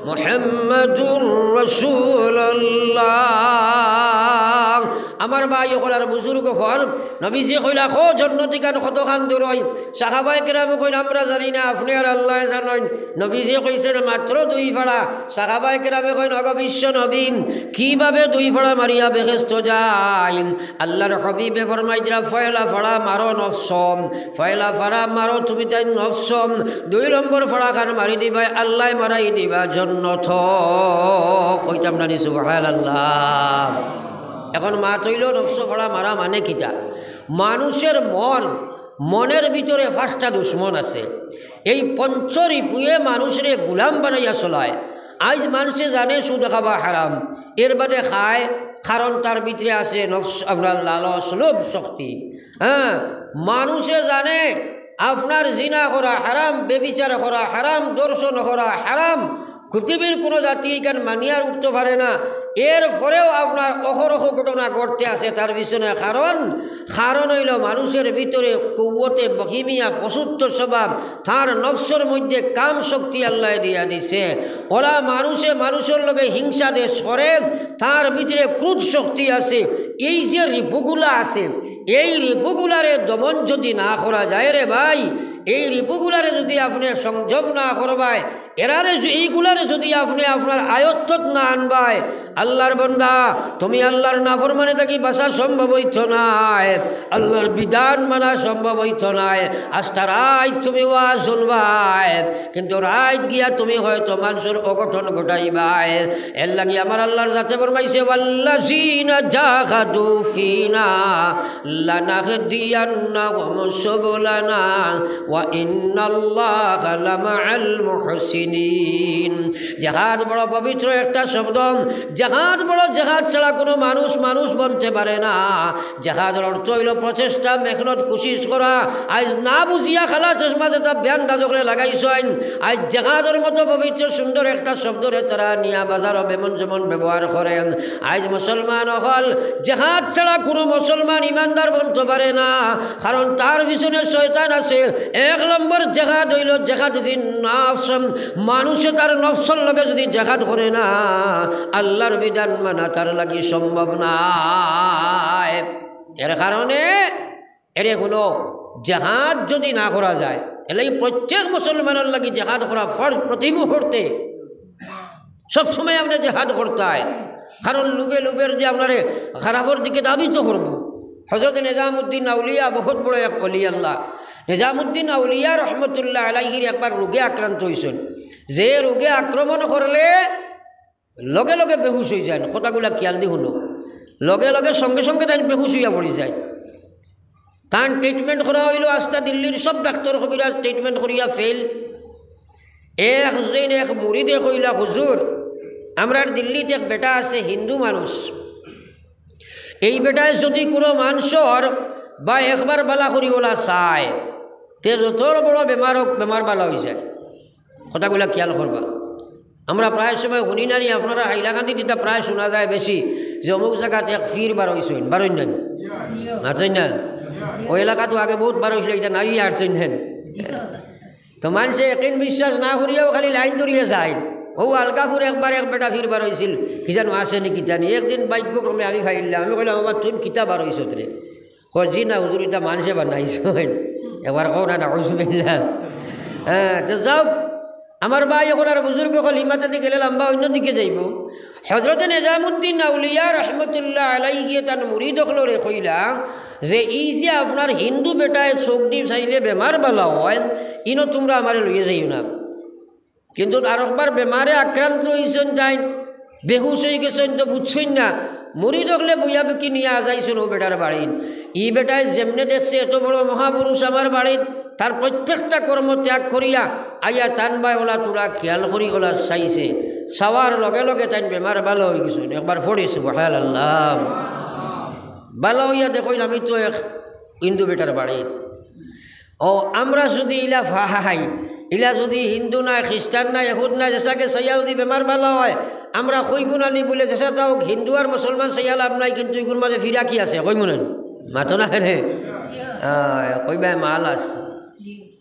মুহাম্মাদুর রাসূলুল্লাহ। আমার ভাই অকল আর বুজুর্গ অকল, নবীজি কইলা, "কও জন্নতিখান কতখান দূর অয়?" সাহাবায়ে কেরামে কইন, "আমরা জানি না, আপনে আর আল্লায় জানইন।" নবীজি কইছইন, "মাত্র দুই ফাড়া।" সাহাবায়ে কেরামে কইন, "ওগো বিশ্ব নবী, কিভাবে দুই ফাড়া মারিয়া বেহেস্তো যাইন?" আল্লার হাবিবে ফরমাইতরা, "পয়লা ফাড়া মারো নফস, পয়লা ফাড়া মারো তুমি তাইন নফস, দুই নম্বর ফাড়াখান মারি দিবায় আল্লায় মারাই দিবা জন্নত।" কইতাম না নি সুবহানাল্লাহ? এখন মাত অইলো নফস ফাড়া মারা মানে কিতা? মানুষের মন, মনের ভিতরে পাঁচটা দুশমন আছে। এই পঞ্চ রিপুয়ে মানুষরে গুলাম বানাইয়া চলায়। আইজ মানষে জানে সুদ খাওয়া হারাম, এর বাদে খায়, কারণ তার ভিতরে আছে নফস, আপনার লালস, লোভ শক্তি। হ্যাঁ, মানষে জানে আপনার জিনা করা হারাম, ব্যভিচার করা হারাম, ধর্ষণ করা হারাম, পৃথিবীর কোনো জাতি ইখান মানিয়ার উঠতো পারে না। এরপরেও আপনার অহরহ ঘটনা ঘটতে আছে, তার পিছনে কারণ, কারণ অইলো মানুষের ভিতরে কুওয়াতে বহিমিয়া, পশুত্ব স্বভাব, তার নফসর মধ্যে কাম শক্তি আল্লায় দিয়া দিছে। অলা মানুষে মানুষর লগে হিংসা দেশ করে, তার ভিতরে ক্রোধ শক্তি আছে। এই যে রিপুগুলা আছে, এই রিপুগুলারে দমন যদি না করা যায় রে ভাই, এই রিপুগুলারে যদি আপনে সংযম না করবায়, এরারে য-, এইগুলারে যদি আপনে আপনার আয়ত্তত না আনবায়, আল্লার বন্দা, তুমি আল্লার নাফরমানি থাকি বাঁচা সম্ভব অইতো নায়, আল্লার বিধান মানা সম্ভব অইতো নায়। আস্তা রাইত তুমি ওয়াজ শুনবায়, কিন্তু রাইত গিয়া তুমি হয়তো মানষর অঘটন ঘটাইবায়। এর লাগি আমার আল্লার জাতে ফরমাইছে, "ওয়াল্লাযীনা জাহাদু ফীনা লানাহদিয়ান্নাহুম সুবুলানা ওয়া ইন্নাল্লাহা লামাআল মুহসিনিন।" জেহাদ বড় পবিত্র একটা শব্দ। জেহাদ বড়, জেহাদ ছাড়া কোনো মানুষ মানুষ বনতে পারে না। জেহাদর অর্থ অইলো প্রচেষ্টা, মেহনত, কুশিশ করা। আইজ না বুঝিয়া কালা চশমা যেটা বেআন্দাজ অকলে লাগাইছইন, আইজ জেহাদর মতো পবিত্র সুন্দর একটা শব্দরে তারা নিয়া বাজারো বেমন যেমন ব্যবহার করেন। আইজ মুসলমান অকল জেহাদ ছাড়া কোনো মুসলমান ইমানদার বনতে পারে না, কারণ তার পিছনে শয়তান আছে। এক নম্বর জেহাদ অইলো জেহাদ ফিন নাফস, মানুষে তার নফসর লগে যদি জেহাদ করে না, আল্লার বিধান মানা তার লাগি সম্ভব নায়। এর কারণে এরে কোনো জেহাদ যদি না করা যায়, এর লাগি প্রত্যেক মুসলমানর লাগি জেহাদ করা ফরজ প্রতি মুহূর্তে। সবসময় আপনে জেহাদ করতায়, কারণ লোভে, লোভের যে আপনারে খারাপর দিকে ধাবিত করবো। হযরত নিজামুদ্দিন আউলিয়া বহুত বড় এক ওলি আল্লাহ। নিজামুদ্দিন আউলিয়া রহমতুল্লাহ আলাইহির একবার রোগে আক্রান্ত অইছইন, যে রোগে আক্রমণ করলে লগে লগে বেহুশ অইযাইন। কথাগুলা খিয়াল দি হুনো, লগে লগে সঙ্গে সঙ্গে তাইন বেহুশ অইয়া পড়িযাইন। তান treatment করা অইলো, আস্তা দিল্লির সব ডাক্তর কবিরাজ treatment করিয়া fail। একদিন এক মুরিদে কইলা, "হুজুর, আমরার দিল্লিত এক বেটা আছে, হিন্দু মানুষ, এই বেটায় যদি কোনো মানষর বা একবার বালা করি ওলা চায়, তে যত বড় বেমার অউক, বেমার বালা অইযায়।" কথাগুলা খিয়াল করবা। আমরা প্রায় সময় হুনি না নি, আপনারা হাইলাকান্দিত ইতা প্রায় হুনা যায় বেশি, যে অমুক জাগাত এক পীর বার অইছইন, বার অইন না নি? মাতইন না? ওই এলাকাত আগে বহুত বার অইছিল, ইতা নাই আর ছইন হেন। তো মানষে একিন বিশ্বাস না করিয়াও খালি line ধরিয়া যায়। অউ আলগাপুর একবার এক বেটা পীর বার অইছিল, কি জানো আছে নি কিতা নি। একদিন ভাগ্যক্রমে আমি পাইলাম, আমি কইলাম, "বাবা, তুই কিতা বার অইছত রে?" কয়, "জি না হুজুর, ইতা মানষে বানাইছইন।" একবার কও না, নাউজুবিল্লাহ। হ্যাঁ, তো যাউক, আমার ভাই অকল আর বুজুর্গ অকল, ই মাতাদি গেলে লম্বা অইন্য দিকে যাইবো। হযরতে নিজামুদ্দিন আউলিয়া রহমতুল্লাহ আলাইহি তান মুরিদ অকলরে কইলা যে, "ই যে আপনার হিন্দু বেটায় চোখ দি চাইলে বেমার বালা অয়, ইনো তুমরা আমারে লইয়া যাইও না।" কিন্তু আরকবার বেমারে আক্রান্ত অইছইন, তাইন বেহুশ অইগেছইন, তো বুঝছইন না। মুরিদ অকলে বইয়া বুকি নিয়া আজাইছইন অউ বেটার বাড়িত। ই বেটায় যেমনে দেখছে এত বড় মহাপুরুষ আমার বাড়িত, তার প্রত্যেকটা কর্ম ত্যাগ করিয়া আইয়া তান বায় ওলা থুড়া খেয়াল করি ওলা চাইছে। চাওয়ার লগে লগে তাইন বেমার ভালা অইগেছইন। একবার পড়ি সুবহানাল্লাহ। ভালা অইয়া দেখইন আমি তো এক হিন্দু বেটার বাড়িত। ও, আমরা যুদি ইলা ফাহাই, ইলা যুদি হিন্দু নায়, খ্রিস্টান নায়, ইহুদ নায়, যেসাকে চাইয়া যুদি বেমার ভালা অয়, আমরা কইমু না নি বুলে, যেসা তাও হিন্দু আর মুসলমান চাইয়া লাভ নাই, কিন্তু ইগুর মাঝে ফিরাকি আছে, কইমু না নি? মাতো না কেনে? আহ, কইবায় মাল আছে।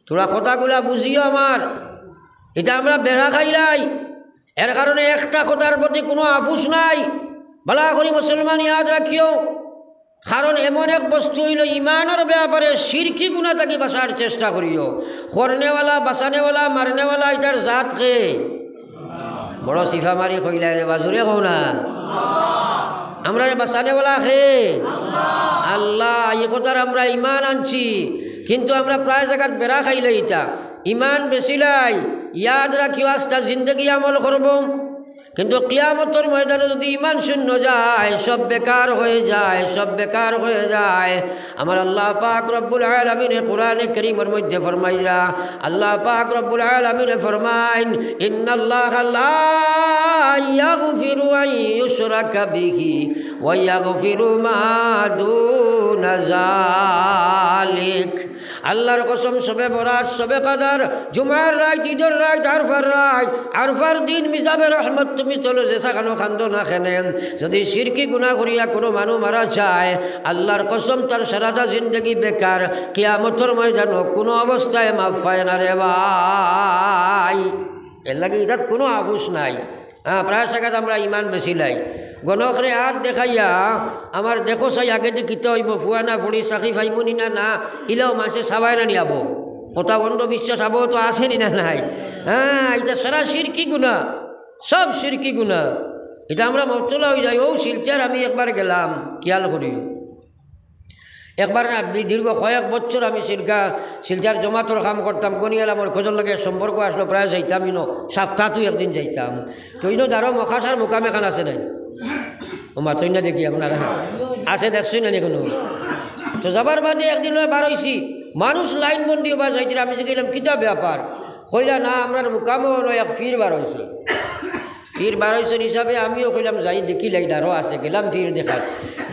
থুড়া কথাগুলা বুঝিও আমার, ইটা আমরা বেড়া খাইলাই। এর কারণে একটা কথার প্রতি কুনু আপোষ নাই। ভালা করি মুসলমান ইয়াদ রাখিও, কারণ এমন এক বস্তু অইলো ইমানর ব্যাপারে শিরকি গুনা থাকি বাঁচার চেষ্টা করিও। করনেওয়ালা, বাঁচানেওয়ালা, মারনেওয়ালা, ইটার জাত কে? বড় চিফা মারি কইলায় রে বা, জুরে কও না। আমরারে বাঁচানেওয়ালা কে? আল্লাহ। ই কথার আমরা ইমান আনছি, কিন্তু আমরা প্রায় জাগাত বেড়া খাইলাই ইতা। ইমান বেচিলাই, ইয়াদ রাখিও, আস্তা জিন্দেগি আমল করবো। কিন্তু কিয়ামতর ময়দানো যুদি ইমান শূন্য যায়, সব বেকার হয়ে যায়, সব বেকার হয়ে যায়। আমার আল্লাহ পাক রব্বুল আলামিনে কোরআনে কারীমর মধ্যে ফরমাইরা, আল্লাহ পাক রব্বুল আলামিনে ফরমাইন, "ইন্নাল্লাহা লা ইয়াগফিরু আন ইউশরাকা বিহি ওয়া ইয়াগফিরু মা দুনা যালিক।" আল্লাহর কসম, শবে বরাত, শবে কদর, জুমার রাইত, ইদর রাইত, আরফার রাইত, আরফার দিন মিজাবে রহমত তুমি তোলো, যেসাখানো কান্দো না কেনে। যুদি শিরকি গুনা করিয়া কুনু মানুষ মারা যায়, আল্লাহর কসম, তার সারাটা জিন্দেগি বেকার, কিয়ামতর ময়দানো কুনু অবস্থায় মাফ পায় না রে ভাই। এর লাগি ইটাত কুনু আপোষ নাই। হ্যাঁ, প্রায় জাগাত আমরা ইমান বেচিলাই। গণকরে আত দেখাইয়া, আমার দেখো চাই আগেদি কিতা অইবো, ফুয়া না ফুড়ি, চাকরি পাইমু নি না, না, ইলাও মানষে চাবায় না নি আবো। ওটা অন্ধবিশ্বাস আবো তো আছে নি না নাই? হ্যাঁ, ইটা সারা শিরকি গুনা, সব শিরকি গুনা। ইটা আমরা মবতলা অই যাই। অউ শিলচর আমি একবার গেলাম, খিয়াল করিও। একবার না, বি-, দীর্ঘ কয়েক বছর আমি শিলকা-, শিলচর জমাতর কাম করতাম। গনিয়ালামর খোঁজর লগে সম্পর্ক আসলো, প্রায় যাইতাম ইনো, সপ্তাহত একদিন যাইতাম। তো ইনো দারো মখাসার মুকাম এখান আছে নাই? ও মাতইন না দেখি আপনারা। আছে দেখছইন না নি কুনু? তো যাবার বাদে একদিন অয় বার অইছি, মানুষ লাইন বন্দি অইবার যাইতরা, আমি জিগাইলাম, "কিতা ব্যাপার?" কইলা, "না, আমরার মুকামো অনো এক পীর বার অইছে।" পীর বার অইছইন হিসাবে আমিও কইলাম, "যাই দেখি লাই, দারো আছে।" গেলাম পীর দেখাত।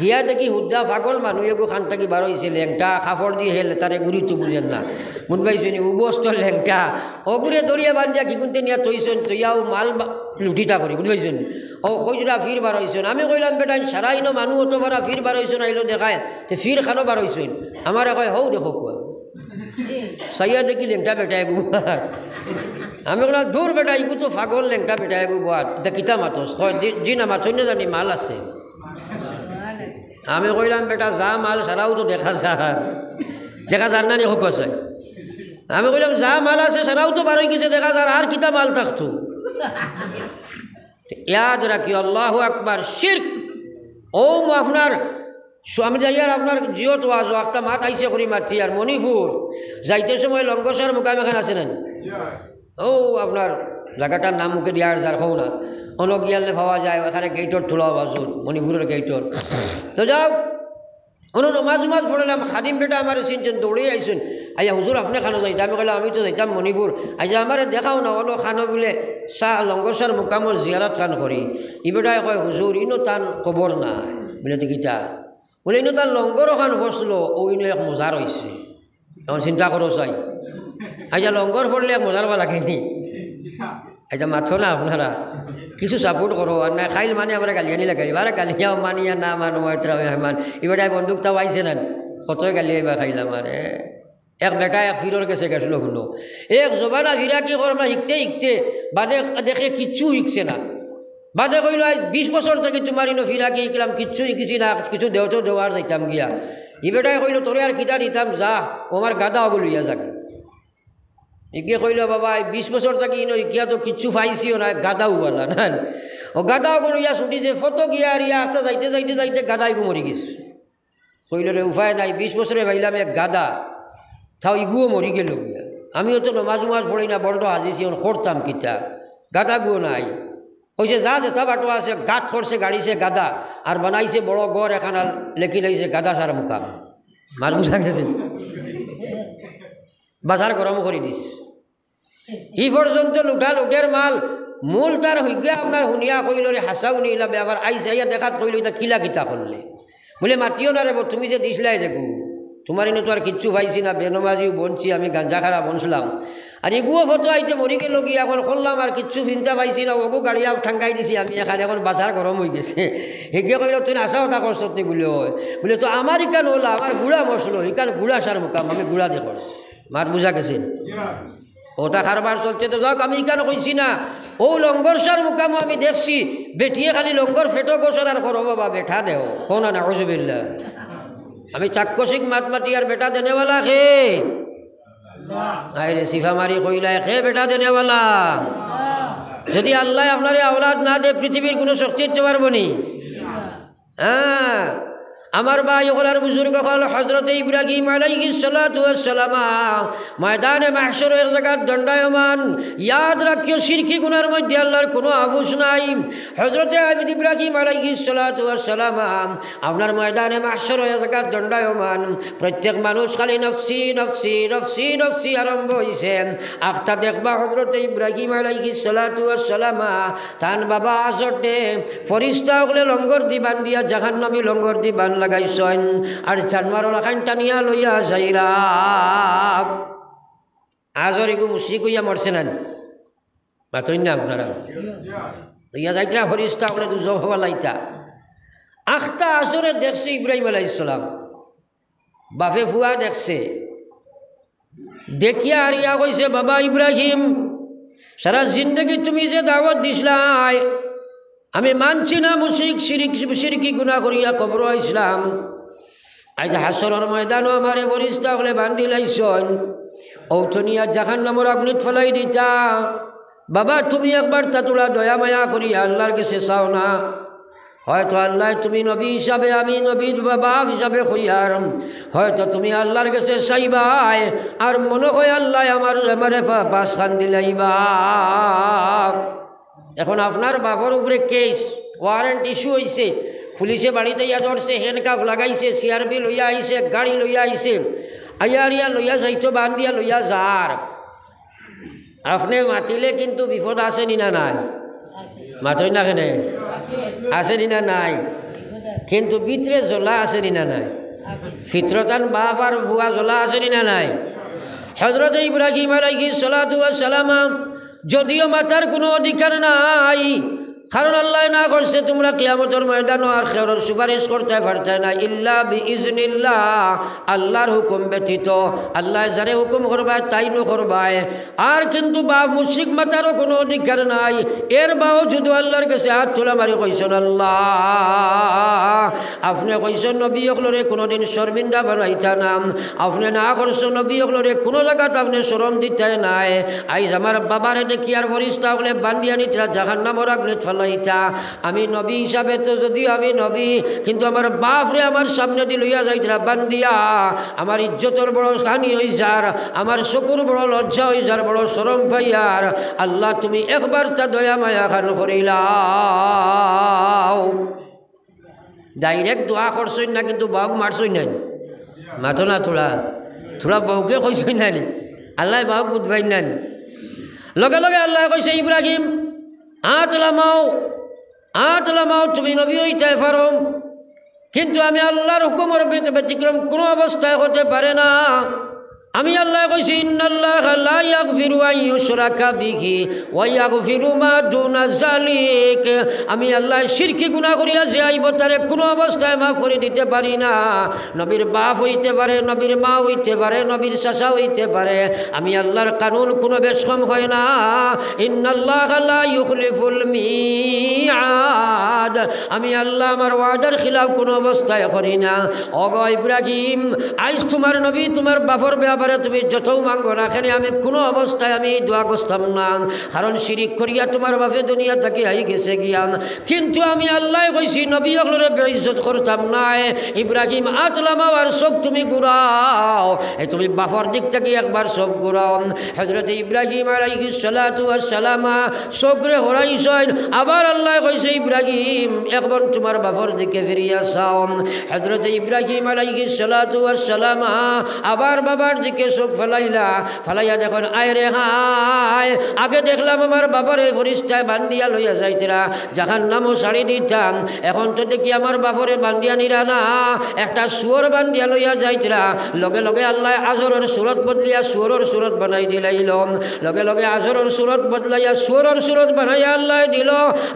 গিয়া দেখি হুদ্দা পাগল মানুষ এগু খান থাকি বার অইছে, লেংটা, কাপড় দি হেল, তারে গুড়ি তো বুঝেন না। বুঝ পাইছইন নি? উবস্ত লেংটা। অগুরে দড়িয়া বান্ধিয়া কিগুনতে নিয়া থইছইন, থইয়াও মাল বা-, লুটিতা করি, বুঝ পাইছইন নি? ও কইতরা পীর বার অইছইন। আমি কইলাম, "বেটা, সারা ইনো মানুষ অত বড় পীর বার অইছইন, আইলো দেখায়, তে পীর খানো বার অইছইন?" আমারে কয়, "হউ দেখো কুয়া।" চাইয়া দেখি লেংটা বেটা এগু। আমি কইলাম, "দূর বেটা, ইগু তো পাগল লেংটা বেটা এগু বওয়াত। ইতা কিতা মাতস?" কয়, "জি, জি না, মাতছইন না জানি, মাল আছে।" আমি কইলাম, "বেটা, যা মাল সারাউ তো দেখা যার। দেখা যার না নি, হক আছে?" আমি কইলাম, "যা মাল আছে সারাউ তো বার অইগেছে, দেখা যার, আর কিতা মাল থাকতো?" ইয়াদ রাখিও, আল্লাহু আকবার, শিরক। ও আপনার সু-, আমি যাইয়ার আপনার জিওত ওয়াজ, আখতা মাত আইছে করি মাতছি, আর মণিপুর যাইতে সময় লঙ্গসার মুকাম এখান আছে না নি? ও আপনার জাগাটার নাম মুখে দিয়া আর যার কও না, অনো গিয়ালে পাওয়া যায়, ওখানে গেইটর থুড়া বাজুর, মণিপুরর গেইটর। তো যাও, অনো নমাজ উমাজ পড়লাম, খাদিম বেটা আমারে চিনছইন, দৌড়ি আইছইন, আইয়া, "হুজুর, আপনে খানো যাইতা?" আমি কইলাম, "আমি তো যাইতাম মণিপুর।" আইয়া, "আমারে দেখাও না, অনো খানো বুলে সা-, লঙ্গসার মুকামর জিয়ারত খান করি।" ই বেটায় কয়, "হুজুর, ইনো তান কবর নায়।" বুলে, "তে কিতা?" বুলে, "ইনো তান লঙ্গর খান ফসলো, অউ ইনো এক মজার অইছে।" এখন চিন্তা করো চাই, আইয়া লঙ্গর পড়লে এক মজার বা লাগেনি? আইয়া মাতো না আপনারা, কিছু সাপোর্ট করো। আর না খাইল মানে আমরা গালিয়ানি লাগাই, এবার গালিয়াও মানি আর না মানো, এতরা মেহমান। এবার বন্দুক তাও আইছে না, কতই গালিয়া এবার খাইলাম। আরে, এক বেটা এক পীরর গেছে গেছিল, হুনো, এক জমানা ফিরাকি করমা হিকতে হিকতে বাদে দেখে কিচ্ছু হিকছে না। বাদে কইলো, "আইজ বিশ বছর থাকি তুমার ইনো ফিরাকি হিকলাম, কিচ্ছু হিকিছি না, কিছু দেও তো দেও, আর যাইতাম গিয়া।" ই বেটায় কইলো, "তোরে আর কিতা দিতাম, যা, ও আমার গাদা অগু লইয়া যাগি।" ইগে কইলো, "বাবা, এই বিশ বছর থাকি ইনো হিকিয়া তো কিচ্ছু পাইছিও না, গাদা অগুয়ালা না।" ও গাদা অগু লইয়া ছুটিছে, ফতো গিয়া আর ইয়া আস্তা যাইতে যাইতে যাইতে গাদা ইগু মরি গেছে। কইলো, "রে, উপায় নাই, বিশ বছরে পাইলাম এক গাদা, তাও ইগুও মরি গেল গিয়া। আমিও তো নমাজ উমাজ পড়ি না, বন্ড হাজিছি, অন করতাম কিতা? গাদাগুও নাই।" কইছে, "যা, যেতা বাটো আছে, গাত করছে, গাড়িছে গাদা, আর বানাইছে বড় ঘর, এখান আর লেখি লাইছে গাদা সার মুকাম।" মাত বুঝা গেছে? বাজার গরম করি দিস। ই পর্যন্ত লুটা লুটের মাল, মূল তার হইগে আপনার হুনিয়া কইল রে, হাসা হুনিলা বে, আবার আইসে আইয়া দেখাত কইল, "ইতা কিলা কিতা করলে?" বুলে, "মাতিও না রে বো, তুমি যে দিছলাই যেগু, তুমার ইনো তো আর কিচ্ছু পাইছি না, বেনমাজিও বনছি, আমি গাঞ্জা খারা বনছিলাম। আর এগুও ফটো আইতে মরি গেল গিয়া, এখন করলাম আর কিচ্ছু চিন্তা পাইছি না, ওগু গাড়িয়া ঠাঙ্গাই দিছি আমি এখানে, এখন বাজার গরম হই গেছে।" হেগে কইল, "তুই হাসা কথা করছত নি?" বুলে, "ওই।" বুলে, "তো আমার ইকান ওলা, আমার গুড়া মশলো, ইকান গুড়া সার মুকাম, আমি গুড়া দিয়ে করছি।" মাত বুঝা গেছে? ওটা কারবার চলছে তো যাক, আমি ইকান কইছি না। ও লঙ্গর সার মুকামো আমি দেখছি, বেটিয়ে খালি লঙ্গর ফেটো গোসর আর করো, "বাবা, বেটা দেও।" কও না, নাউজুবিল্লাহ। আমি চাক্ষুষিক মাত মাতি আর বেটা দেনেওয়ালা খে? আয় রে, সিফা মারি কইলায়, খে বেটা দেনেওয়ালা? যদি আল্লায় আপনারে আওলাদ না দে, পৃথিবীর কোনো শক্তি দিতে পারবো নি? হ্যাঁ, আমার ভাই অকল আর বুজুর্গ অকল, হযরতে ইব্রাহিম আলাইহিস সালাতু ওয়াস সালাম ময়দানে মাহশরো এক জাগাত দণ্ডায়মান। ইয়াদ রাখিও, শিরকি গুনার মধ্যে আল্লাহর কোনো আফুস নাই। হযরতে ইব্রাহিম আলাইহিস সালাতু ওয়াস সালাম আপনার ময়দানে মাহশরো এক জাগাত দণ্ডায়মান। প্রত্যেক মানুষ খালি নফসি, নফসি, নফসি, নফসি আরম্ভ হইছে। আখতা দেখবা হযরতে ইব্রাহিম আলাইহিস সালাতু ওয়াস সালাম তান বাবা আজররে ফরিস্তা অকলে লঙ্গর দি বান্দিয়া, জাহান্নামী লঙ্গর দি বান লাগাইছইন, আর জানোয়ার অলাখান টানিয়া লইয়া যাইরা। আজর ইগু মুশরিক অইয়া মরছে না নি? মাতইন না আপনারা? লইয়া যাইতরা ফরিস্তা অকলে দুজখ হবা লাইতা। আখতা আজরে দেখছে ইব্রাহিম আলাইহিস সালাম, বাফে ফুয়া দেখছে, দেখিয়া হারিয়া কইছে, "বাবা ইব্রাহিম, সারা জিন্দেগি তুমি যে দাওয়াত দিছলায়, আমি মানছি না, মুশরিক, শিরিক, শিরকি গুনা করিয়া কবরো আইছলাম। আইজ হাশরর ময়দানো আমারে ফরিস্তা অকলে বান্দি লাইছইন, অউতনিয়া জাহান্নামর আগুনিত ফালাই দিতা। বাবা, তুমি একবার তা থুড়া দয়া মায়া করিয়া আল্লাহর গেছে চাও না।" হয়তো আল্লায় তুমি নবী হিসাবে, আমি নবী বা-, বাফ হিসাবে কইয়ার, হয়তো তুমি আল্লাহর গেছে চাইবায়, আর মনো অয় আল্লায় আমার, আমারে পা-, পাঁচখান দিলাইবা। এখন আপনার বাফর উপরে কেস, ওয়ারেন্ট ইস্যু অইছে, পুলিশে বাড়িত আইয়া ধরছে, হ্যান্ডকাফ লাগাইছে, সিআরবি লইয়া আইছে, গাড়ি লইয়া আইছে, আইয়া আরিয়া লইয়া যাইতো, বান্দিয়া লইয়া যার। আপনে মাতিলে কিন্তু বিপদ আছে নি না নাই? মাতইন না কেনে? আছে নি না নাই? কিন্তু ভিতরে জ্বলা আছে নি না নাই? ফিতরতান বাফ আর ফুয়া জ্বলা আছে নি না নাই? হযরতে ইব্রাহিম আলাইহিস সালাতু ওয়াস সালাম যদিও মাতার কোনো অধিকার নাই, কারণ আল্লায় না করছে, তুমরা কিয়ামতর ময়দানো আর কেউর সুপারিশ করতায় পারতায় না, ইল্লা বিইজনিল্লাহ, আল্লাহর হুকুম ব্যতীত। আল্লায় যারে হুকুম করবায় তাইন করবায়। আর কিন্তু বাফ মুশরিক মাতারও কোনো অধিকার নাই। এর বাফ যুদি আল্লাহর গেছে আত তুলা মারি কইছইন, "আল্লাহ, আপনে কইছইন নবী অকলরে কুনুদিন শর্মিন্দা বানাইতা না, আপনে না করছইন নবী অকলরে কুনু জাগাত আপনে শরম দিতায় নায়। আইজ আমার বাবারে দেখিয়ার ফিরিস্তা অকলে বান্দিয়া নিতরা জাহান্নামর আগুনিত ফালাইতা। আমি নবী হিসাবে তো যদিও আমি নবী, কিন্তু আমার বাফরে আমার সামনেদি লইয়া যাইতরা বান্দিয়া, আমার ইজ্জতর বড় হানি অইযার, আমার চকুর বড় লজ্জা অইযার, বড় শরম পাইয়ার। আল্লাহ, তুমি একবার তা দয়া মায়া খান করিলাও।" ডাইরেক্ট দোয়া করছইন না, কিন্তু বাউক মারছইন না নি? মাতো না থুড়া, থুড়া বাউকে কইছইন না নি? আল্লায় বাউক বুঝবাইন না নি? লগে লগে আল্লায় কইছে, "ইব্রাহিম, আত লামাও, আত লামাও, তুমি নবী অইতায় পারো, কিন্তু আমি আল্লাহর হুকুমর ব্যত-, ব্যতিক্রম কুনু অবস্থায় হতে পারে না।" আমি আল্লায় কইছি, "ইন্নাল্লাহা লা ইয়াগফিরু আন ইউশরাকা বিহি ওয়া ইয়াগফিরু মা দুনা যালিক।" আমি আল্লায় শিরকি গুনাহ করিয়া যে আইবো, তারে কুনু অবস্থায় মাফ করি দিতে পারি না। নবীর বাফ অইতে পারে, নবীর মা অইতে পারে, নবীর চাচা অইতে পারে। আমি আল্লাহর কানুন কুনু বেশকম অয় না। ইন্নাল্লাহা লা ইউখলিফুল মিআদ। আমি আল্লাহ আমার ওয়াদার খিলাফ কুনু অবস্থায় করি না। ওগো ইব্রাহিম, আইজ তুমার নবী তুমার বাফর ব্যাপারে আরে তুমি যতউ মাঙ্গো না কেনে, আমি কুনু অবস্থায় আমি এই দোয়া করতাম না, কারণ শিরিক করিয়া তুমার বাফে দুনিয়া থাকি আই গেছে গিয়া। কিন্তু আমি আল্লায় কইছি, নবী অকলরে বেইজ্জত করতাম নায়। ইব্রাহিম, আত লামাও আর চউখ তুমি ঘুরাও, এ তুমি বাফর দিক থাকি একবার চউখ ঘুরাও। হযরতে ইব্রাহিম আলাইহিস সালাতু ওয়াস সালাম চউখরে ঘুরাইছইন, আবার আল্লায় কইছে, ইব্রাহিম, এখন তুমার বাফর দিকে ফিরিয়া চাও। হযরতে ইব্রাহিম আলাইহিস সালাতু ওয়াস সালাম আবার বাবার দিকে চউখ ফালাইলা, ফালাইয়া দেখইন, আয় রে হায়, আগে দেখলাম আমার বাবারে ফিরিস্তায় বান্ধিয়া লইয়া যাইতরা, জাহান্নামো ছাড়ি দিতাম, এখন তো দেখি আমার বাফরে বান্ধিয়া নিরা না, একটা শুয়োর বান্ধিয়া লইয়া যাইতরা। লগে লগে আল্লায় আজরর সুরত বদলিয়া শুয়োরর সুরত বানাই দিলাইল। লগে লগে আজরর সুরত বদলাইয়া শুয়োরর সুরত বানাইয়া আল্লায় দিল।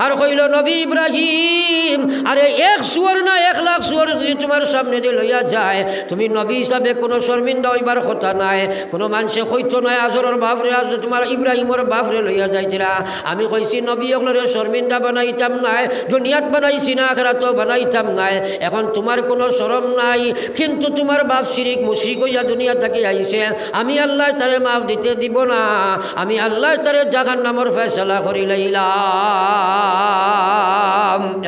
আর কইল, নবী ইব্রাহিম, আরে এক শুয়োর না, এক লাখ শুয়োর যদি তুমার সামনেদি লইয়া যায়, তুমি নবী হিসাবে কুনু শর্মিন্দা অইবার কথা নায়। কুনু মানষে কইতো নায়, আজরর বাফরে, আজ তুমার ইব্রাহিমর বাফরে লইয়া যাইতরা। আমি কইছি, নবী অকলরে শর্মিন্দা বানাইতাম নায়, দুনিয়াত বানাইছি না, আখেরাতও বানাইতাম নায়। এখন তুমার কুনু শরম নাই, কিন্তু তুমার বাফ শিরিক মুশরিক অইয়া দুনিয়া থাকি আইছে, আমি আল্লায় তারে মাফ দিতে দিব না, আমি আল্লায় তারে জাহান্নামর ফয়সালা করিলাইলাম।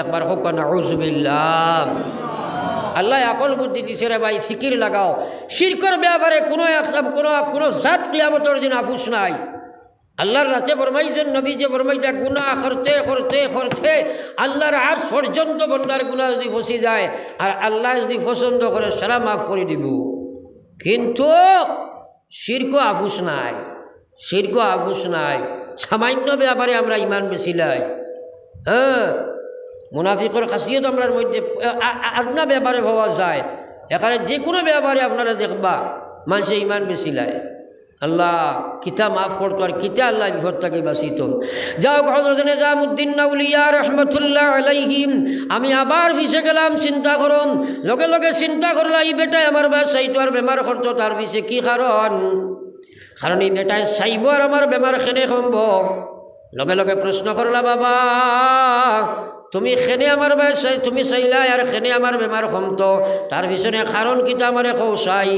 একবার কউক্কা, নাউজুবিল্লাহ। আল্লায় আকল বুদ্ধি দিছে রে ভাই, ফিকির লাগাও। শিরকর ব্যাপারে কুনু এক, কুনু, কুনু জাত কিয়ামতর দিন আফুস নাই। আল্লার রাতে ফরমাইছইন, নবীজিয়ে ফরমাইতা, গুনা করতে, করতে, করতে আল্লার আরশ পর্যন্ত বন্দার গুনা যদি পৌঁছি যায়, আর আল্লায় যদি পছন্দ করে, সারা মাফ করি দিবো। কিন্তু শিরকো আফুস নাই, শিরকো আফুস নাই। সামান্য ব্যাপারে আমরা ইমান বেচিলাই। হ্যাঁ, মুনাফিকর খাসিয়ত আমরার মধ্যে, আ-, আ-, আদনা ব্যাপারে পাওয়া যায়। এখানে যে কুনু ব্যাপারে আপনারা দেখবা, মানষে ইমান বেচিলায়। আল্লাহ কিতা মাফ করতো আর কিতা আল্লায় বিপদ থাকি বাঁচাইতো। যাউক, হযরত নিজামুদ্দিন আউলিয়া রহমতুল্লাহ আলাইহি, আমি আবার পিছে গেলাম চিন্তা করুম। লগে লগে চিন্তা করলা, ই বেটায় আমার বায় চাইতো আর বেমার করতো, তার পিছে কি কারণ? কারণ ই বেটায় চাইবো আর আমার বেমার কেনে কমবো। লগে লগে প্রশ্ন করলা, বাবা, তুমি কেনে আমার বায় চাই-, তুমি চাইলায় আর কেনে আমার বেমার কমতো, তার পিছনে কারণ কিতা আমারে কও চাই?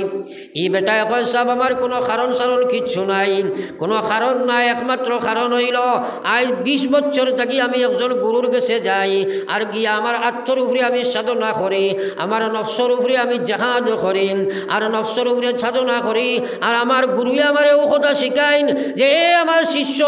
ই বেটায় কয়, সাব, আমার কুনু কারণ সারণ কিচ্ছু নাই, কুনু কারণ নাই, একমাত্র কারণ অইলো আইজ বিশ বছর থাকি আমি একজন গুরুর গেছে যাই, আর গিয়া আমার আত্মর উপরে আমি সাধনা করি, আমার নফসর উপরে আমি জেহাদ করি, আর নফসর উপরে সাধনা করি, আর আমার গুরুয়ে আমারে অউ কথা শিখাইন যে, এ আমার শিষ্য,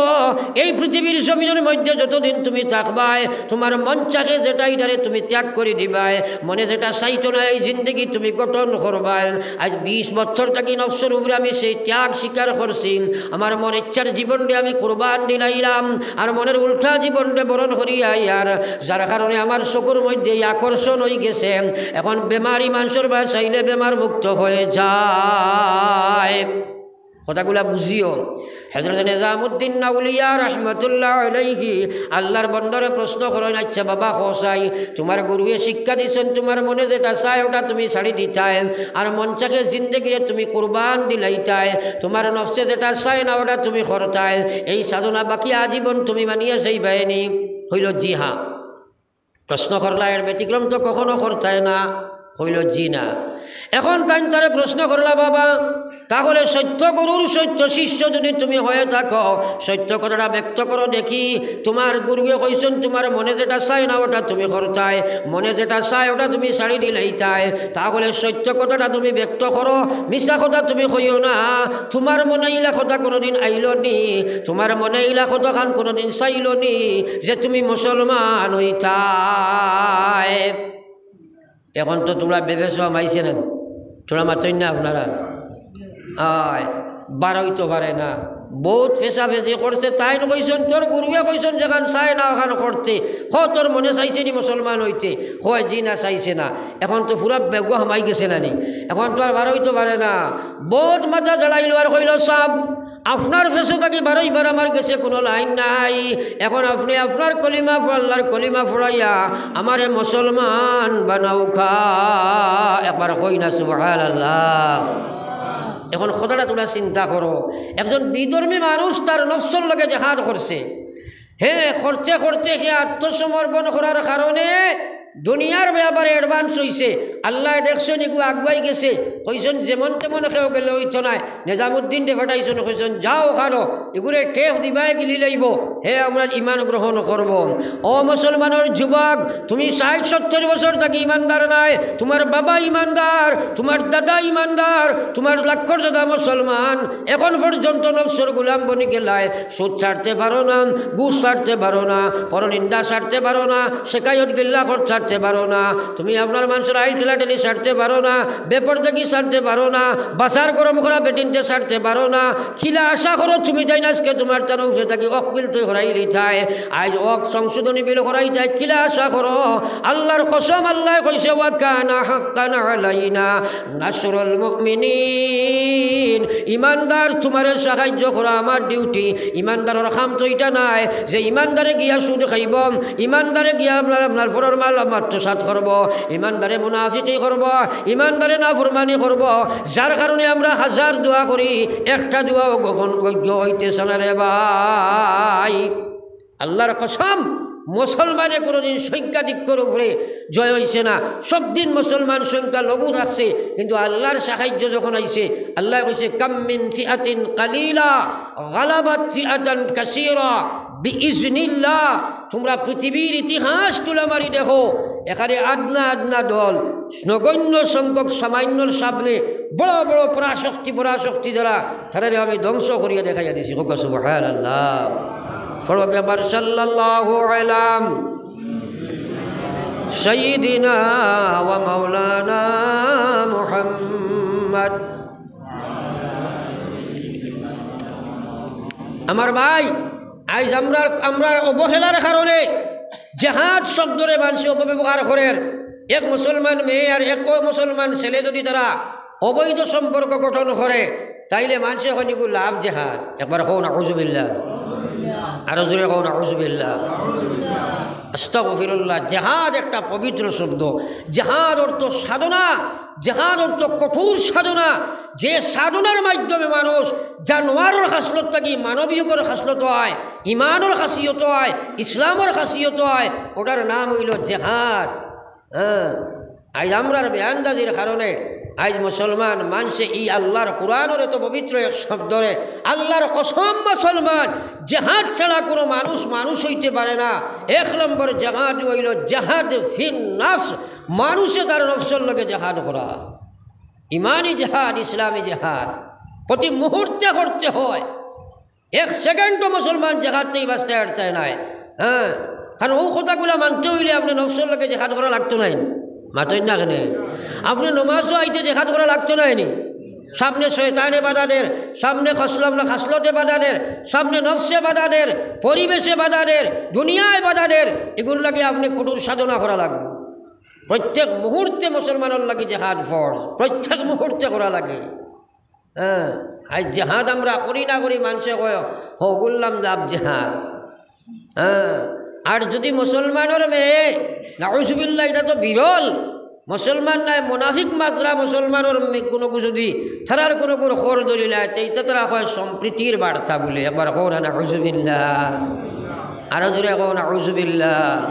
এই পৃথিবীর জমিনর মধ্যে যতদিন তুমি থাকবায়, তুমার মন চাহে যেটা, ইটারে তুমি ত্যাগ করি দিবায়, মনে যেটা চাইতো না, এই জিন্দেগি তুমি গঠন করবায়। আইজ বিশ বছর থাকি নফসর উপরে আমি সেই ত্যাগ স্বীকার করছি, আমার মন ইচ্ছার জীবনরে আমি কুরবান দিলাইলাম, আর মনের উল্টা জীবনরে বরণ করি আইয়ার, যার কারণে আমার চকুর মধ্যে এই আকর্ষণ অই গেছে। এখন বেমারি মানষর বায় চাইলে বেমার মুক্ত হয়ে যায়। কথাগুলা বুঝিও। হযরত নিজামুদ্দিন আউলিয়া রহমতুল্লাহ আলাইহি আল্লার বন্দারে প্রশ্ন করইন, আচ্ছা বাবা, কও চাই, তুমার গুরুয়ে শিক্ষা দিছইন, তুমার মনে যেটা চায় ওটা তুমি ছাড়ি দিতায়, আর মন চাহে জিন্দেগিরে তুমি কুরবান দিলাইতায়, তুমার নফসে যেটা চায় না ওটা তুমি করতায়, এই সাধনা বাকি আজীবন তুমি মানিয়া যাইবায়নি? কইল, জি হ্যাঁ। প্রশ্ন করলা, এর ব্যতিক্রম তো কখনো করতায় না। কইল, জি না। এখন তাইন তারে প্রশ্ন করলা, বাবা, তাহলে সত্য গুরুর সত্য শিষ্য যদি তুমি হয়ে থাকো, সত্য কথাটা ব্যক্ত করো দেখি। তুমার গুরুয়ে কইছইন, তুমার মনে যেটা চায় না ওটা তুমি করতায়, মনে যেটা চায় ওটা তুমি ছাড়ি দিলাইতায়, তাহলে সত্য কথাটা তুমি ব্যক্ত করো, মিছা কথা তুমি কইও না। তুমার মনে ইলা কথা কুনুদিন আইলো নি? তুমার মনে ইলা কথাখান কুনুদিন চাইলো নি যে তুমি মুসলমান অইতায়? এখন তো তুমরা বেফেসো হামাইছে না, তুমরা মাতইন না আপনারা। আয়, বারইতো পারে না, বউত ফেসাফেসি করছে, তাইন কইছইন, তোর গুরুয়ে কইছইন যেখান চায় না ওখান করতে, ক তোর মনে চাইছে নি মুসলমান অইতে? কয়, জি না, চাইছে না। এখন তো পুরা বেগুয়া হামাই গেছে না নি, এখন তো আর বারইতো পারে না, বউত মাথা ঝাড়াইলো আর কইলো, সাব, আপনার ফেসো থাকি বারইবার আমার গেছে কুনু লাইন নাই। এখন আপনে আপনার কলিমা ফ-, আল্লার কলিমা ফড়াইয়া আমারে মুসলমান বানাউক্কা। একবার কই না সুবহানাল্লাহ। এখন কথাটা তুমরা চিন্তা করো, একজন বিধর্মী মানুষ তার নফসর লগে জেহাদ করছে, হে করতে করতে হে আত্মসমর্পণ করার কারণে দুনিয়ার ব্যাপারে advance অইছে, আল্লায় দেখছইন ইগু আগুয়াই গেছে, কইছইন যেমন তেমন কেউ গেলে অইতো নায়, নিজামুদ্দিনরে পাঠাইছইন, কইছইন, "যাও ওখানো, ইগুরে টেফ দিবায় গিলি লাইবো, হে আমরার ইমান গ্রহণ করবো।" ও মুসলমানর যুবক, তুমি ষাইট সত্তইর বছর থাকি ইমানদার নায়, তুমার বাবা ইমানদার, তুমার দাদা ইমানদার, তুমার লাখর দাদা মুসলমান, এখন পর্যন্ত নফসর গুলাম বনি গেলায়, সুদ ছাড়তে পারো না, ঘুষ ছাড়তে পারো না, পরনিন্দা ছাড়তে পারো না, শেকায়ত গিল্লা কর ছাড়তে পারো না। তুমি আপনার মানষর আইল ঠেলাঠেলি ছাড়তে পারো না, বেপরদাগি ছাড়তে পারো না, বাজার গরম করা বেটিন্তে ছাড়তে পারো না। কিলা আশা করো তুমি তাইন আজকে তুমার তান উপরে থাকি অকবিল তুই হরাই লিতায়। আইজ অক সংশোধনী বিল হরাইতায়, কিলা আশা করো? আল্লার কসম, আল্লায় কইছে, "ওয়া কানা হাক্কান আলাইনা নাসরুল মুমিনিন।" ইমানদার তুমারে সাহায্য করা আমার ডিউটি। ইমানদারর কাম তো ইটা নায় যে ইমানদারে গিয়া সুদ খাইবো, ইমানদারে গিয়া আপনার, আপনার পরর মাল আত্মসাৎ করবো, ইমানদারে মুনাফিকি করবো, ইমানদারে নাফরমানি করবো, যার কারণে আমরা হাজার দোয়া করি, একটা দোয়াও গ্রহণযোগ্য অইতেছে না রে ভাই। আল্লার কসম, মুসলমানে কোনোদিন সংখ্যাধিক্যর উপরে জয় অইছে না, সব দিন মুসলমান সংখ্যা লঘু থাকছে, কিন্তু আল্লার সাহায্য যখন আইছে, আল্লায় কইছে, "কাম মিন ফিআতিন কালিলা গালাবাত ফিআতান কাসীরা বিইজনিল্লাহ।" তুমরা পৃথিবীর ইতিহাস তুলা মারি দেখো, এখানে আদনা আদনা দল, নগণ্য সংখ্যক সামান্যর সামনে বড় বড় পরাশক্তি, পরাশক্তি দ্বারা তারারে আমি ধ্বংস করিয়া দেখাইয়া দিছি। কউক্কা সুবহানাল্লাহ। পড়উক্কা একবার, সাল্লাল্লাহু আলা সাইয়্যিদিনা ওয়া মাওলানা মুহাম্মদ। আমার ভাই, আইজ আমরার, আমরার অবহেলার কারণে জেহাদ শব্দরে মানষে অপব্যবহার করের। এক মুসলমান মেয়ে আর এক অমুসলমান ছেলে যদি তারা অবৈধ সম্পর্ক গঠন করে, তাইলে মানষে কইন ইগু লাভ জেহাদ। একবার কউন নাউজুবিল্লাহ। আরো জোরে কউন নাউজুবিল্লাহ। আস্তাগফিরুল্লাহ। জেহাদ একটা পবিত্র শব্দ। জেহাদ অর্থ সাধনা, জেহাদ অর্থ কঠোর সাধনা। যে সাধনার মাধ্যমে মানুষ জানোয়ারর খাসলত থাকি মানবীয়কর খাসলত অয়, ইমানর খাসিয়ত অয়, ইসলামর খাসিয়ত অয়, ওটার নাম অইলো জেহাদ। হ্যাঁ, আইজ আমরার বেআন্দাজির কারণে আইজ মুসলমান মানষে ই আল্লার কোরআনর এত পবিত্র এক শব্দরে, আল্লার কসম মুসলমান, জেহাদ ছাড়া কোনো মানুষ মানুষ অইতে পারে না। এক নম্বর জেহাদ অইলো জেহাদ ফিন নাফস, মানষে তার নফসর লগে জেহাদ করা। ইমানি জেহাদ, ইসলামী জেহাদ প্রতি মুহূর্তে করতে হয়। এক সেকেন্ডও মুসলমান জেহাদ থাকি বাঁচতে পারতে নায়। হ্যাঁ, কারণ অউ কথাগুলা মানতে অইলে আপনে নফসর লগে জেহাদ করা লাগতো নায় নি? মাতইন না কেনে? আপনে নমাজও আইতে জেহাদ করা লাগতো নায় নি? সামনে শয়তানে বাধা দের, সামনে খসল-, আপনার খাসলতে বাধা দের, সামনে নফসে বাধা দের, পরিবেশে বাধা দের, দুনিয়ায় বাধা দের, ইগুর লাগি আপনে কঠোর সাধনা করা লাগবো। প্রত্যেক মুহূর্তে মুসলমানর লাগি জেহাদ ফরজ, প্রত্যেক মুহূর্তে করা লাগে। হ্যাঁ, আইজ জেহাদ আমরা করি না করি, মানষে কয়, "হো, করলাম যাব জেহাদ।" হ্যাঁ, আর যদি মুসলমানর মেয়ে, নাউজুবিল্লাহ, ইটা তো বিরল, মুসলমান নায়, মুনাফিক মাত্রা মুসলমানর মে-, কুনুগু যদি তারার কুনুগুর খর ধরিলায়, তে ইটা তারা কয় সম্প্রীতির বার্তা বুলে। একবার কউন নাউজুবিল্লাহ, আরো জোরে কউন নাউজুবিল্লাহ।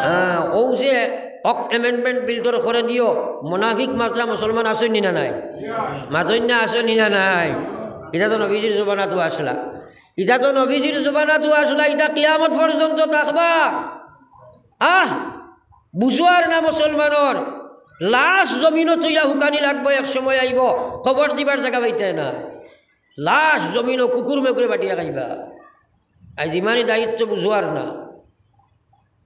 হ্যাঁ, অউ যে অক-, amendment বিলটর করে দিও, মুনাফিক মাত্রা মুসলমান আছইন নি না নাই? মাতইন না, আছইন নি না নাই? ইটা তো নবীজির জমানাত আছলা, ইটা তো নবীজির জমানাত আছলা, ইটা কিয়ামত পর্যন্ত থাকবা। আহ, বুঝোয়ার না মুসলমানর লাশ জমিনো থইয়া হুকানি লাগবো, এক সময় আইবো, কবর দিবার জাগা পাইতে না। লাশ জমিনো কুকুর মেকুরে বাটিয়া খাইবা। আইজ ইমানি দায়িত্ব বুঝোয়ার না।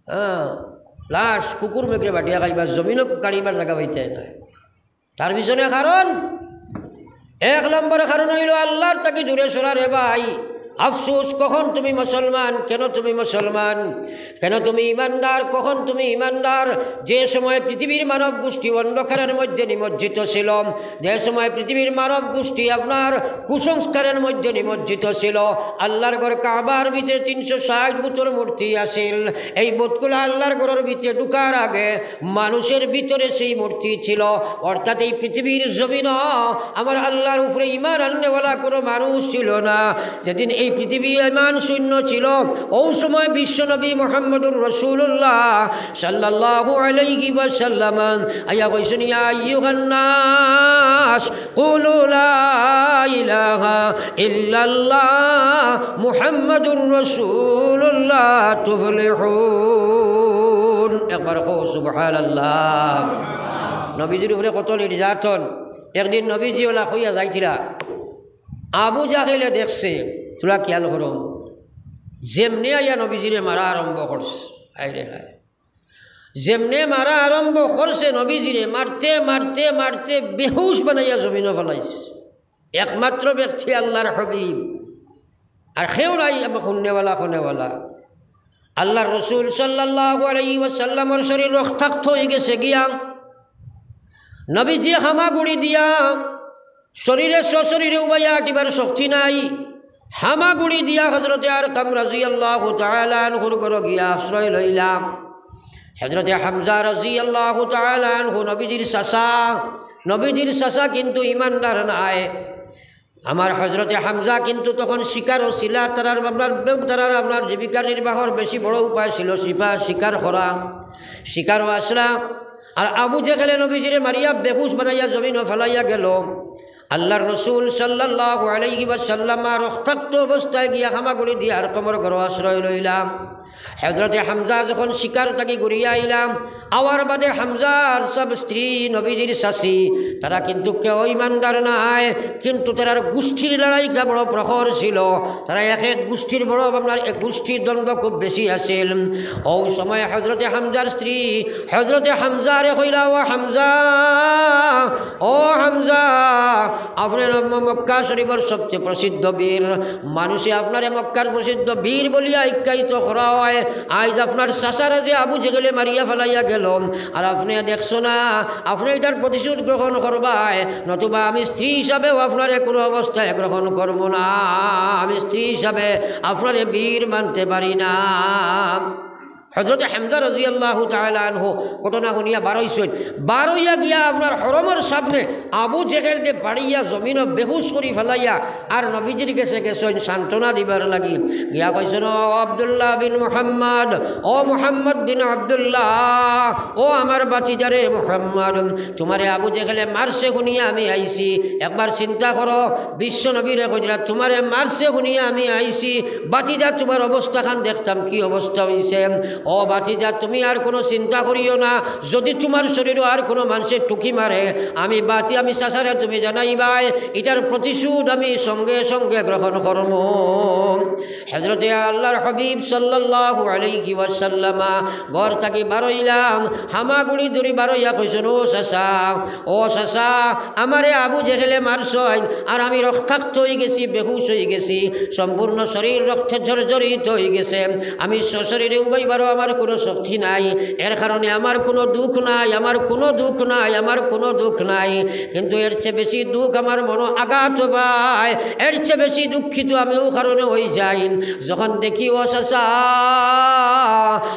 হ্যাঁ, লাশ কুকুর মেকুরে বাটিয়া খাইবা, জমিনো কাড়িবার জাগা পাইতে না। তার পিছনে কারণ, এক নম্বর কারণ অইলো আল্লার থাকি দূরে সরা রে ভাই। আফসোস, কখন তুমি মুসলমান, কেন তুমি মুসলমান, কেন তুমি ইমানদার, কখন তুমি ইমানদার? যে সময় পৃথিবীর মানব গোষ্ঠী অন্ধকারের মধ্যে নিমজ্জিত ছিল, যে সময় পৃথিবীর মানব গোষ্ঠী আপনার কুসংস্কারের মধ্যে নিমজ্জিত ছিল, আল্লার ঘর কাবার ভিতরে তিনশো ষাইট বুতর মূর্তি আছিল। এই বুতগুলা আল্লার ঘরর ভিতরে ঢুকার আগে মানুষের ভিতরে সেই মূর্তি ছিল, অর্থাৎ এই পৃথিবীর জমিনো আমার আল্লার উপরে ইমান আননেওয়ালা কোনো মানুষ ছিল না। যেদিন এই পৃথিবী ইমান শূন্য ছিল, অউ সময় বিশ্বনবী মুহাম্মদুর রাসূলুল্লাহ সাল্লাল্লাহু আলাইহি ওয়াসাল্লাম আইয়া কইছইন, "ইয়া আইয়ুহান নাস, কুলু লা ইলাহা ইল্লাল্লাহ মুহাম্মাদুর রাসূলুল্লাহ তুফলিহুন।" একবার কও সুবহানাল্লাহ। নবীজির উপরে কত নির্যাতন। একদিন নবীজি অলা কইয়া যাইতরা, আবু জাহেলে দেখছে, থুড়া খিয়াল করো, যেমনে আইয়া নবীজিরে মারা আরম্ভ করছে। হায় রে হায়। যেমনে মারা আরম্ভ করছে নবীজিরে, মারতে, মারতে, মারতে বেহুশ বানাইয়া জমিনো ফালাইছে। একমাত্র ব্যক্তি আল্লাহর হাবিব, আর কেউ নাই আমার হুননেওয়ালা, হুননেওয়ালা। আল্লাহর রাসূল সাল্লাল্লাহু আলাইহি ওয়াসাল্লামর শরীর রক্তাক্ত অইগেছে গিয়া। নবীজি হামাগুড়ি দিয়া শরীরে, সশরীরে উবাইয়া আটিবার শক্তি নাই। হামাগুড়ি দিয়া হযরতে আরকাম রাদিয়াল্লাহু তাআলা আনহুর ঘরো গিয়া আশ্রয় লইলা। হযরতে হামজা রাদিয়াল্লাহু তাআলা আনহু নবীজির চাচা, নবীজির চাচা কিন্তু ইমানদার নায়। আমার হযরতে হামজা কিন্তু তখন শিকারও ছিলা, তারার আপনার, তারার আপনার জীবিকা নির্বাহর বেশি বড় উপায় ছিল শিপা-, শিকার করা, শিকারও আছলা। আর আবু জেহেলে নবীজিরে মারিয়া বেহুশ বানাইয়া জমিনো ফালাইয়া গেল। আল্লাহর রাসূল সাল্লাল্লাহু আলাইহি ওয়াসাল্লাম আর রক্তাক্ত অবস্থায় গিয়া হামাগুড়ি দিয়া আরকামর ঘরো আশ্রয় লইলা। হযরতে হামজা যখন শিকার থাকি ঘুরিয়া আইলা, আওয়ার বাদে হামজার সব স্ত্রী, নবীজির চাচি, তারা কিন্তু কেউ ইমানদার নায়, কিন্তু তারার গোষ্ঠীর লড়াইটা বড় প্রখর ছিল। তারা এক এক গোষ্ঠীর বড়, আপনার এক গোষ্ঠীর দ্বন্দ্ব খুব বেশি আছিল। অউ সময় হযরতে হামজার স্ত্রী হযরতে হামজারে কইলা, "ও হামজা, ও হামজা, আপনে ম-, মক্কা শরীফর সবচেয়ে প্রসিদ্ধ বীর, মানুষে আপনারে মক্কার প্রসিদ্ধ বীর বলিয়া আখ্যায়িত করা হয়। আইজ আপনার চাচারে যে আবু জেহেলে মারিয়া ফালাইয়া গেল, আর আপনে দেখছো না, আপনে ইটার প্রতিশোধ গ্রহণ করবায়, নতুবা আমি স্ত্রী হিসাবেও আপনারে কোনো অবস্থায় গ্রহণ করব না। আমি স্ত্রী হিসাবে আপনারে বীর মানতে পারি না।" হযরতে হামজা রাদিয়াল্লাহু তাআলা আনহু ঘটনা হুনিয়া বারইছইন। বারইয়া গিয়া আপনার হরমর সামনে আবু জেহেলরে বাড়িয়া জমিনো বেহুশ করি ফালাইয়া আর নবীজির গেছে গেছইন সান্ত্বনা দিবার লাগি। গিয়া কইছইন, "ও আব্দুল্লাহ বিন মুহাম্মদ, ও মুহাম্মদ বিন আব্দুল্লাহ, ও আমার ভাতিজারে মুহাম্মদ, তুমারে আবু জেহেলে মারছে হুনিয়া আমি আইছি। একবার চিন্তা করো, বিশ্ব নবীরে কইরা তুমারে মারছে হুনিয়া আমি আইছি।" ভাতিজা, তুমার অবস্থাখান দেখতাম, কি অবস্থা অইছে। ও ভাতিজা, তুমি আর কোনো চিন্তা করিও না। যদি তুমার শরীরো আর কোনো মানষে টুকি মারে, আমি বাঁচি, আমি চাচারে তুমি জানাইবায়, ইটার প্রতিশোধ আমি সঙ্গে সঙ্গে গ্রহণ করমু। হযরতে আল্লাহর হাবিব সাল্লাল্লাহু আলাইহি ওয়াসাল্লামা ঘর থাকি বারইলা, হামাগুড়ি ধরি বারইয়া কইছইন, "ও চাচা, ও চাচা, আমারে আবু জেহেলে মারছইন, আর আমি রক্তাক্ত অইগেছি, বেহুশ অইগেছি, সম্পূর্ণ শরীর রক্তে জর্জরিত অইগেছে। আমি সশরীরে উবাইবারও আমার কোনো শক্তি নাই, এর কারণে আমার কোনো দুঃখ নাই, আমার কোনো দুঃখ নাই, আমার কোনো দুঃখ নাই। কিন্তু এর চেয়ে বেশি দুঃখ আমার মনো আঘাত পায়, এর চেয়ে বেশি দুঃখিত আমি অউ কারণে অইযাই, যখন দেখি, ও চাচা,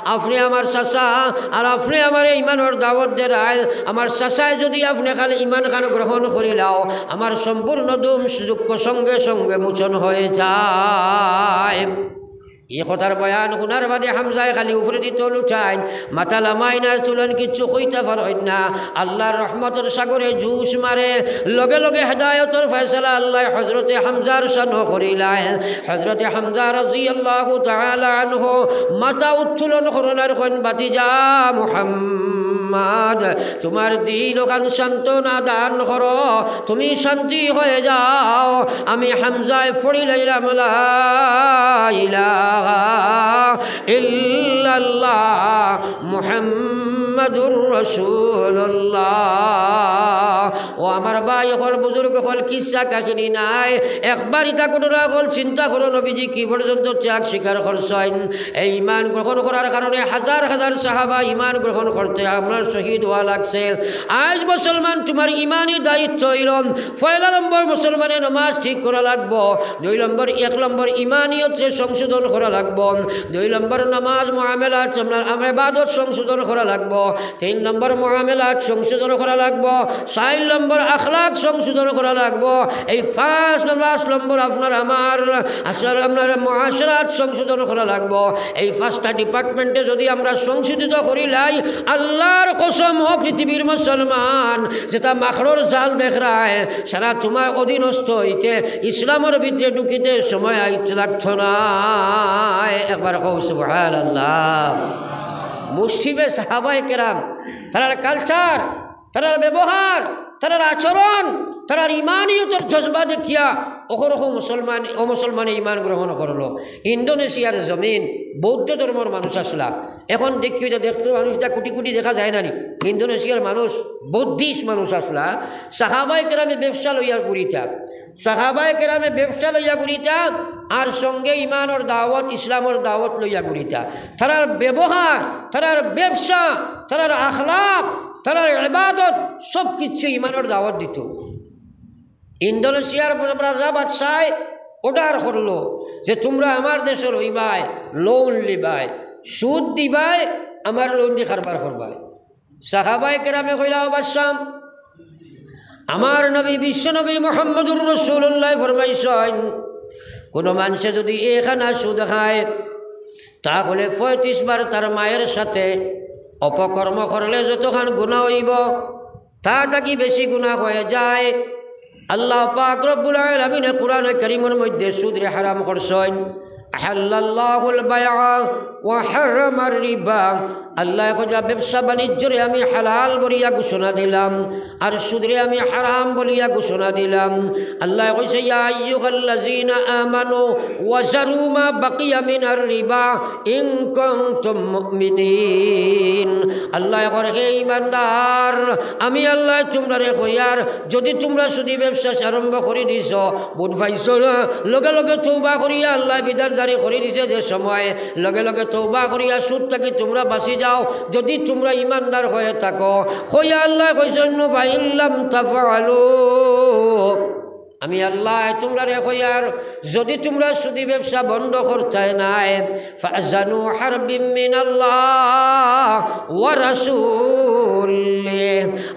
আপনে আমার চাচা, আর আপনে আমারে ইমানর দাওয়াত দেরায়, আমার চাচায় যদি আপনে খালি ইমানখান গ্রহণ করিলাও, আমার সম্পূর্ণ দুঃখ সঙ্গে সঙ্গে মোচন অইযায়।" ই কথার বয়ান হুনার বাদে হামজায় খালি উপরেদি তল উঠাইন, মাথা লামাইন আর তুলইন, কিচ্ছু কইতা পারইন না। আল্লাহর রহমতর সাগরে জোশ মারে, লগে লগে হেদায়তর ফয়সালা আল্লায় হযরতে হামজার শানো করিলাইন। হযরতে হামজা রাদিয়াল্লাহু তাআলা আনহু মাথা উত্তোলন করইন আর কইন, "ভাতিজা মুহাম্মদ, তুমার দিল অখান সান্ত্বনা দান করো, তুমি শান্তি অইযাও।" আমি হামজায় পড়িলাইলাম, "লা ইলাহা ইল্লাল্লাহ মুহাম্মাদুর রাসূলুল্লাহ।" ও আমার ভাই অকল, বুজুর্গ অকল, কিচ্ছা কাহিনী নাই। একবার ইতা ঘটনা অকল চিন্তা করো, নবীজি কি পর্যন্ত ত্যাগ স্বীকার করছইন। এই ইমান গ্রহণ করার কারণে হাজার হাজার সাহাবা ইমান গ্রহণ করতে আপনার শহীদ অওয়া লাগছে। আইজ মুসলমান, তুমার ইমানি দায়িত্ব অইল, পয়লা নম্বর মুসলমানে নমাজ ঠিক করা লাগবো, দুই নম্বর, এক নম্বর ইমানিয়তরে সংশোধন করা লাগবো, দুই নম্বর নমাজ মুআমালাত, আপনার আমা-, ইবাদত সংশোধন করা লাগবো। তিন নম্বর মুআমালাত সংশোধন করা লাগবো, চাইর নম্বর আখলাক সংশোধন করা লাগবো। এই পাঁচ নম্বর, পাঁচ নম্বর আপনার আমার, আসলে আপনার মুআশারাত সংশোধন করা লাগবো। এই পাঁচটা ডিপার্টমেন্টে যদি আমরা সংশোধিত করিলাই, আল্লাহর কসম, ও পৃথিবীর মুসলমান, যেটা মাকড়র জাল দেখরায়, সারা তোমার অধীনস্থ হইতে ইসলামর ভিতরে ঢুকিতে সময় আইতে লাগতো না। একবার কও সুবহানাল্লাহ। মুষ্টিবে সাহাবায়ে কেরাম, তারার কালচার, তারার ব্যবহার, তারার আচরণ, তারার ইমানিয়তর জজবা দেখিয়া অখরখ মুসলমান, অমুসলমানে ইমান গ্রহণ করলো। ইন্দোনেশিয়ার জমিন বৌদ্ধ ধর্মর মানুষ আসলা। এখন দেখি ওইটা দেখতে মানুষ, এটা কোটি কোটি দেখা যায় না নি। ইন্দোনেশিয়ার মানুষ বুদ্ধিস্ট মানুষ আসলা। সাহাবায়ে কেরামে ব্যবসা লইয়া ঘুরিতা, সাহাবায়ে কেরামে ব্যবসা লইয়া ঘুরিতা, আর সঙ্গে ইমানর দাওয়াত, ইসলামর দাওয়াত লইয়া ঘুরিতা। তারার ব্যবহার, তারার ব্যবসা, তারার আখলাক, তারার ইবাদত, সব কিছু ইমানর দাওয়াত দিত। ইন্দোনেশিয়ার রাজা বাদশায় অর্ডার করলো যে, "তোমরা আমার দেশর অইবায়, লোন লিবায়, সুদ দিবায়, আমার লোন দি কারবার করবায়।" সাহাবায়ে কেরামে কইলা, "ও বাদশা, আমার নবী, বিশ্ব নবী মুহাম্মদুর রাসূলুল্লাহ ফরমাইছইন, কোনো মানষে যদি একআনা সুদ খায়, তাহলে পঁয়ত্রিশ বার তার মায়ের সাথে অপকর্ম করলে যতখান গুনাহ অইবো, তা থাকি বেশি গুনাহ হয়ে যায়।" আল্লাহ পাক রব্বুল আলামিনে কোরআনে কারীমর মধ্যে সুদরে হারাম করছইন। আহাল্লাল্লাহুল বাইআ ওয়া হারামার রিবা। আল্লায় কইরা, ব্যবসা বাণিজ্যরে আমি হালাল বলিয়া ঘোষণা দিলাম, আর সুদরে আমি হারাম বলিয়া ঘোষণা দিলাম। আল্লায় কইছে, "ইয়া আইয়ুহাল্লাযীনা আমানু ওয়া যারু মা বাকিয়া মিনার রিবা ইন কুনতুম মুমিনিন।" আল্লায় কর, "হে ইমানদার, আমি আল্লায় তুমরারে কইয়ার, যদি তুমরা সুদি ব্যবসা আরম্ভ করি দিছো, বুঝ পাইছো না, লগে লগে তওবা করিয়া আল্লায় বিধান জারি করি দিছে যে সময়, লগে লগে তওবা করিয়া সুদ থাকি তুমরা বাঁচি যাও, যদি তুমরা ইমানদার হয়ে থাকো।" কইয়া আল্লায় কইছইন, "ফাইল্লাম তাফআলু।" আমি আল্লায় তুমরারে কইয়ার, যদি তুমরা সুদি ব্যবসা বন্ধ করতায় নায়, ফাজানু হারবিম মিনাল্লাহ ওয়া রাসূলিহি।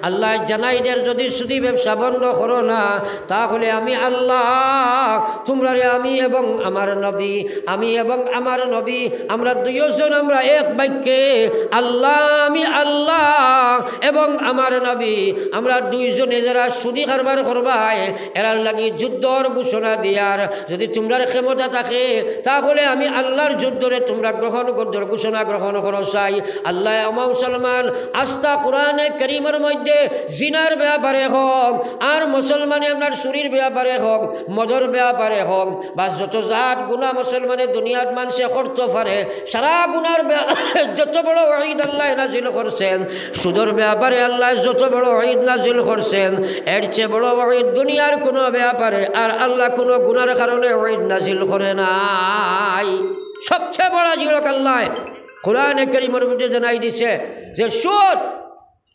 আল্লায় জানাই দের, যদি সুদি ব্যবসা বন্ধ করো না, তাহলে আমি আল্লাহ তুমরারে, আমি এবং আমার নবী, আমি এবং আমার নবী, আমরা দুইজন, আমরা এক বাক্যে, "আল্লাহ, আমি আল্লাহ এবং আমার নবী, আমরা দুইজনে যারা সুদি কারবার করবায়, এরার লাগি যুদ্ধর ঘোষণা দিয়ার, যদি তুমরার ক্ষমতা থাকে, তাহলে আমি আল্লাহর যুদ্ধরে তুমরা গ্রহণ, যুদ্ধর ঘোষণা গ্রহণ করো চাই।" আল্লায়, ও মুসলমান, আস্তা কোরআনে কারীমর মধ্যে জিনার ব্যাপারে হোক, আর মুসলমানে আপনার চুরির ব্যাপারে হোক, মদর ব্যাপারে হোক, বা যত জাত গুনাহ মুসলমানে দুনিয়াত মানষে করতো পারে, সারা গুনার ব্যাপারে যত বড় ওয়াইদ আল্লায় নাজিল করছেন, সুদর ব্যাপারে আল্লায় যত বড় ওয়াইদ নাজিল করছেন, এর চেয়ে বড় ওয়াইদ দুনিয়ার কোনো ব্যাপারে আর আল্লায় কোনো গুনার কারণে ওয়াইদ নাজিল করে নাই। সবচেয়ে বড় জিরক আল্লায় কোরআনে কারীমর মধ্যে জানাই দিছে যে সুদ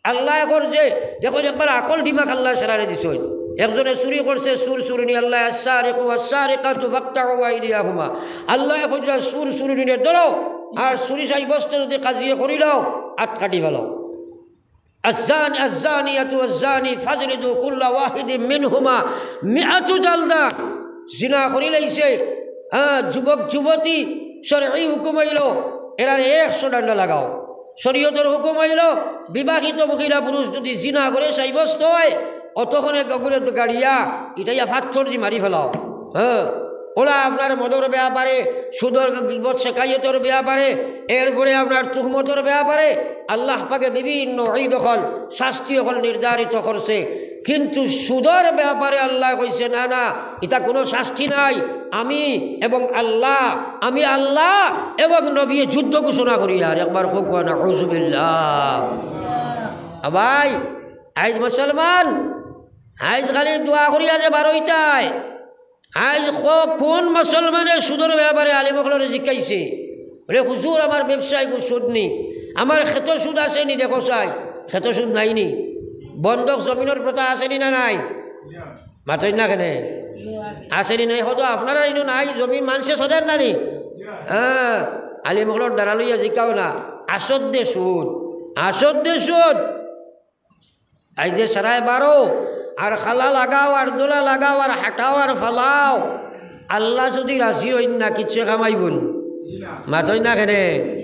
আল্লায় কর যে, দেখো একবার আকল দিমাগ আল্লায় সারারে দিছইন। একজনে চুরি করছে, চুর চুরনি, আল্লায়, "আস-সারিকু ওয়াস-সারিকাতু ফাকতাউ আইদিয়াহুমা।" আল্লায় কইরা, "চুর চুরনিরে ধরো, আর চুরি সাব্যস্ত যদি কাজিয়ে করিলাও, আত কাটি ফালাও।" "আজ-জানি, আজ-জানিয়াতু ওয়াজ-জানি ফাজলিদু কুল্লা ওয়াহিদিম মিনহুমা মিআতু জালদা।" জিনা করিলাইছে, হ্যাঁ, যুবক যুবতী, শরঈ হুকুম অইলো, এরারে একশো ডান্ডা লাগাও। শরীয়তর হুকুম অইলো, বিবাহিত মহিলা পুরুষ যদি জিনা করে সাব্যস্ত হয়, অতক্ষণে গগুরে তো গাড়িয়া, ইটাইয়া পাথর দি মারি ফালাও। হ্যাঁ, ওলা আপনার মদর ব্যাপারে, সুদর গিবত শেকায়তর ব্যাপারে, এরপরে আপনার তুহমতর ব্যাপারে আল্লাহ পাকে বিভিন্ন ওয়াইদ অকল, শাস্তি অকল নির্ধারিত করছে। কিন্তু সুদর ব্যাপারে আল্লায় কইছে, "না, না, ইটা কোনো শাস্তি নাই, আমি এবং আল্লাহ, আমি আল্লাহ এবং নবীয়ে যুদ্ধ ঘোষণা করিয়ার।" একবার কউক্কা, "নাউজুবিল্লাহ।" আ ভাই, আইজ মুসলমান, আইজ খালি দোয়া করিয়া যে বারইতায়, আইজ ক-, কোন মুসলমানে সুদর ব্যাপারে আলিম অকলরে জিকাইছে? বলে, "হুজুর, আমার ব্যবসায় গু সুদ নি, আমার খেতো সুদ আছে নি, দেখো চাই।" খেতো সুদ নাই নি? বন্ধক জমিনর প্রথা আছে নি না নাই? মাতইন না কেনে? আছে নি নাই? হয়তো আপনারা ইনো নাই, জমিন মানষে সাদের না নি? হ্যাঁ, আলিম অকলর দ্বারা লইয়া জিকাও না, আসত দে সুদ। আসত দেশত। আইজ যে সারায় বারো, আর খালা লাগাও, আর দোলা লাগাও, আর হাঁটাও, আর ফালাও। আল্লাহ যুদি রাজি অইন না, কিচ্ছু কামাইবো নি? মাতইন না কেনে?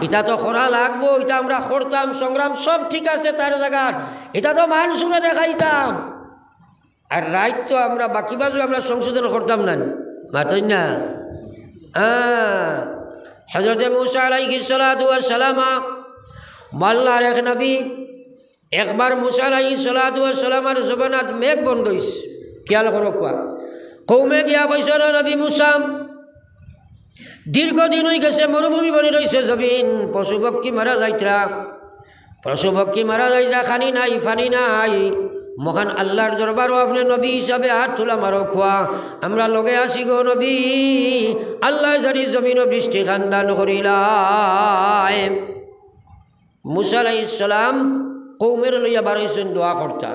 ইটা তো করা লাগবো, ইটা আমরা করতাম, সংগ্রাম সব ঠিক আছে তার জাগাত। ইটা তো মানুষরে দেখাইতাম। আর রাইত তো আমরা বাকি বাজু আমরা সংশোধন করতাম না নি? মাতইন না? হ্যাঁ, হজরতে মুসা আলাইহিস সালাতু ওয়াস সালাম আল্লাহর এক নবী। একবার মুসা আলাইহিস সালাতু ওয়াস সালামর জবানাত মেঘ বন্ধ অইছে। খেয়াল করো কুয়া। কওমে গিয়া কইছে, "রে নবী মুসা, দীর্ঘদিন অই গেছে, মরুভূমি বনি রইছে জমিন, পশু পক্ষী মারা যাইতরা, পশু পক্ষী মারা যাইতরা, খানি নাই, পানি নাই। মহান আল্লাহর দরবারো আপনে নবী হিসাবে আত তুলা মারো কুয়া, আমরা লগে আছি গো নবী, আল্লায় জানি জমিনো বৃষ্টি খান দান করিলায়।" মুসা আলাইহিস সালাম কওমরে লইয়া বারইছইন দোয়া করতা।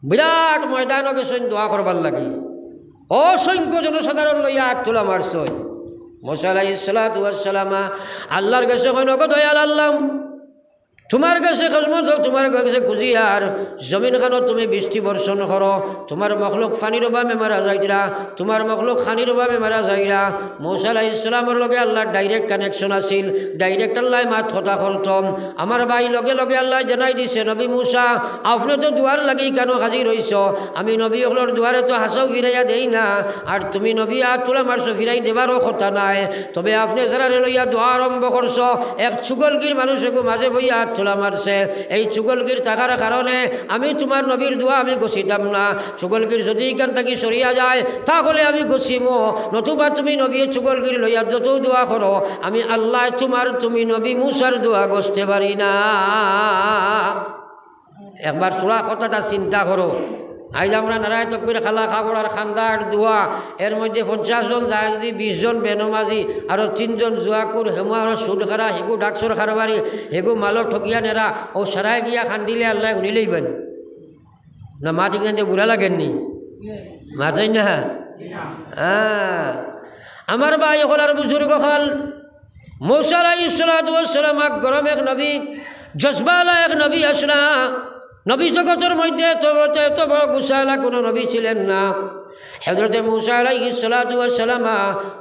বিরাট ময়দানো গেছইন দোয়া করবার লাগি। অসংখ্য জনসাধারণ লইয়া আত তুলা মারছইন। মুসা আলাইহিস সালাতু ওয়াস সালাম আল্লাহর গেছে কইন, "ওগো দয়াল আল্লাহ, তুমার গেছে খেজমত অউ, তুমার গেছে খুজিয়ার, জমিন খানো তুমি বৃষ্টি বর্ষণ করো, তুমার মখলুক পানির অভাবে মারা যাইতরা, তুমার মখলুক খানির অভাবে মারা যাইরা।" মুসা আলাইহিস সালামর লগে আল্লাহর direct connection আছিল, direct আল্লায় মাত কথা করতম। আমার ভাই, লগে লগে আল্লায় জানাই দিছে, "নবী মুসা, আপনে তো দোয়ার লাগি কেনো হাজির অইছো? আমি নবী অকলর দোয়ারে তো হাছাউ ফিরাইয়া দেই না, আর তুমি নবী আত তুলা মারছো, ফিরাই দেবারও কথা নায়। তবে আপনে যারারে লইয়া দোয়া আরম্ভ করছো, এক চুগলগির মানুষ এগু মাঝে বইয়া আত তুলা মারছে, এই চুগলগির থাকার কারণে আমি তুমার নবীর দোয়া আমি গছিতাম না।" চুগলগির যুদি ইখান থাকি সরিয়া যায়, তাহলে আমি গছিমু, নতুবা তুমি নবী চুগলগির লইয়া যত দোয়া করো, আমি আল্লায় তুমার, তুমি নবী মুসার দোয়া গছতে পারি না। একবার সুরা কথাটা চিন্তা করো। আইজ আমরা নারায়ে তকবির, খালা খাগড় আর খান্দার দোয়া, এর মধ্যে পঞ্চাশ জন যায়, যুদি বিশ জন বেনমাজি, আরো তিনজন জুয়াকুর, হেমু আরো সুদ খারা, হেগু ডাকসর কারবারি, হেগু মালো ঠকিয়া নেরা, অউ সারায় গিয়া খান্দিলে আল্লায় হুনিলাইবা নি? না, মাত ইখান যে বুড়া লাগের নি? মাতইন না? হ্যাঁ। আমার ভাই অকল আর বুজুর্গ অকল, মুসা আলাইহিস সালাতু ওয়াস সালাম এক গরম এক নবী, জজবালা এক নবী আছলা। নবী জগতর মধ্যে এত বড়, এত বড় গুছাআলা কুনু নবী ছিলেন না। হজরতে মুসা আলাইহিস সালাতু ওয়াস সালাম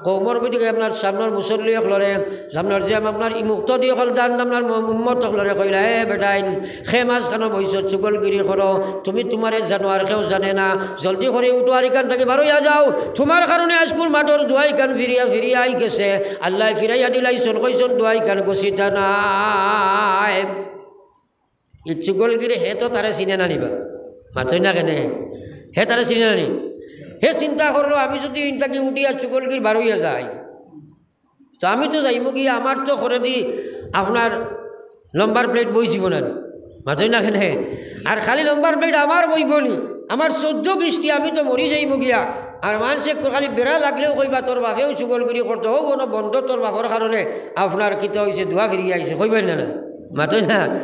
কওমর ভিতরে আপনার সামনর মুসল্লি অকলরে, সামনর যে আপনার ই মুক্তদি অকল দান, আপনার ম-, উম্মত অকলরে কইলা, "এ বেটাইন, খে মাঝখানো বইছো, চুগলগিরি করো, তুমি তুমারে জানো আর কেউ জানে না, জলদি করি উঠো আর ইখান থাকি বারইয়া যাও, তুমার কারণে আইজকুর মাঠর দোয়া ইখান ফিরিয়া ফিরিয়া আই গেছে, আল্লায় ফিরাইয়া দিলাইছন, কইছন দোয়া ইখান গছিতা নায়।" ই চুগলগিরে হে তো তারে চিনে না নি বা, মাতইন না কেনে? হে তারে চিনে না নি? হে চিন্তা করলো, "আমি যুদি ইন থাকি উঠি আর চুগলগির বারইয়া যাই, তো আমি তো যাইমু গিয়া, আমার তো করেদি আপনার লম্বার প্লেট বইযিবো না নি?" মাতইন না কেনে? আর খালি লম্বার প্লেট আমার বইবো নি, আমার চৌদ্দ গুষ্টি, আমি তো মরি যাইমু গিয়া। আর মানষে খালি বেড়া লাগলেও কইবা, "তোর বাপেও চুগলগিরি করতো, অউ অনো বন্দ তোর বাপর কারণে আপনার কিতা অইছে, দোয়া ফিরিয়া আইছে", কইবা না, না? মাতইন না?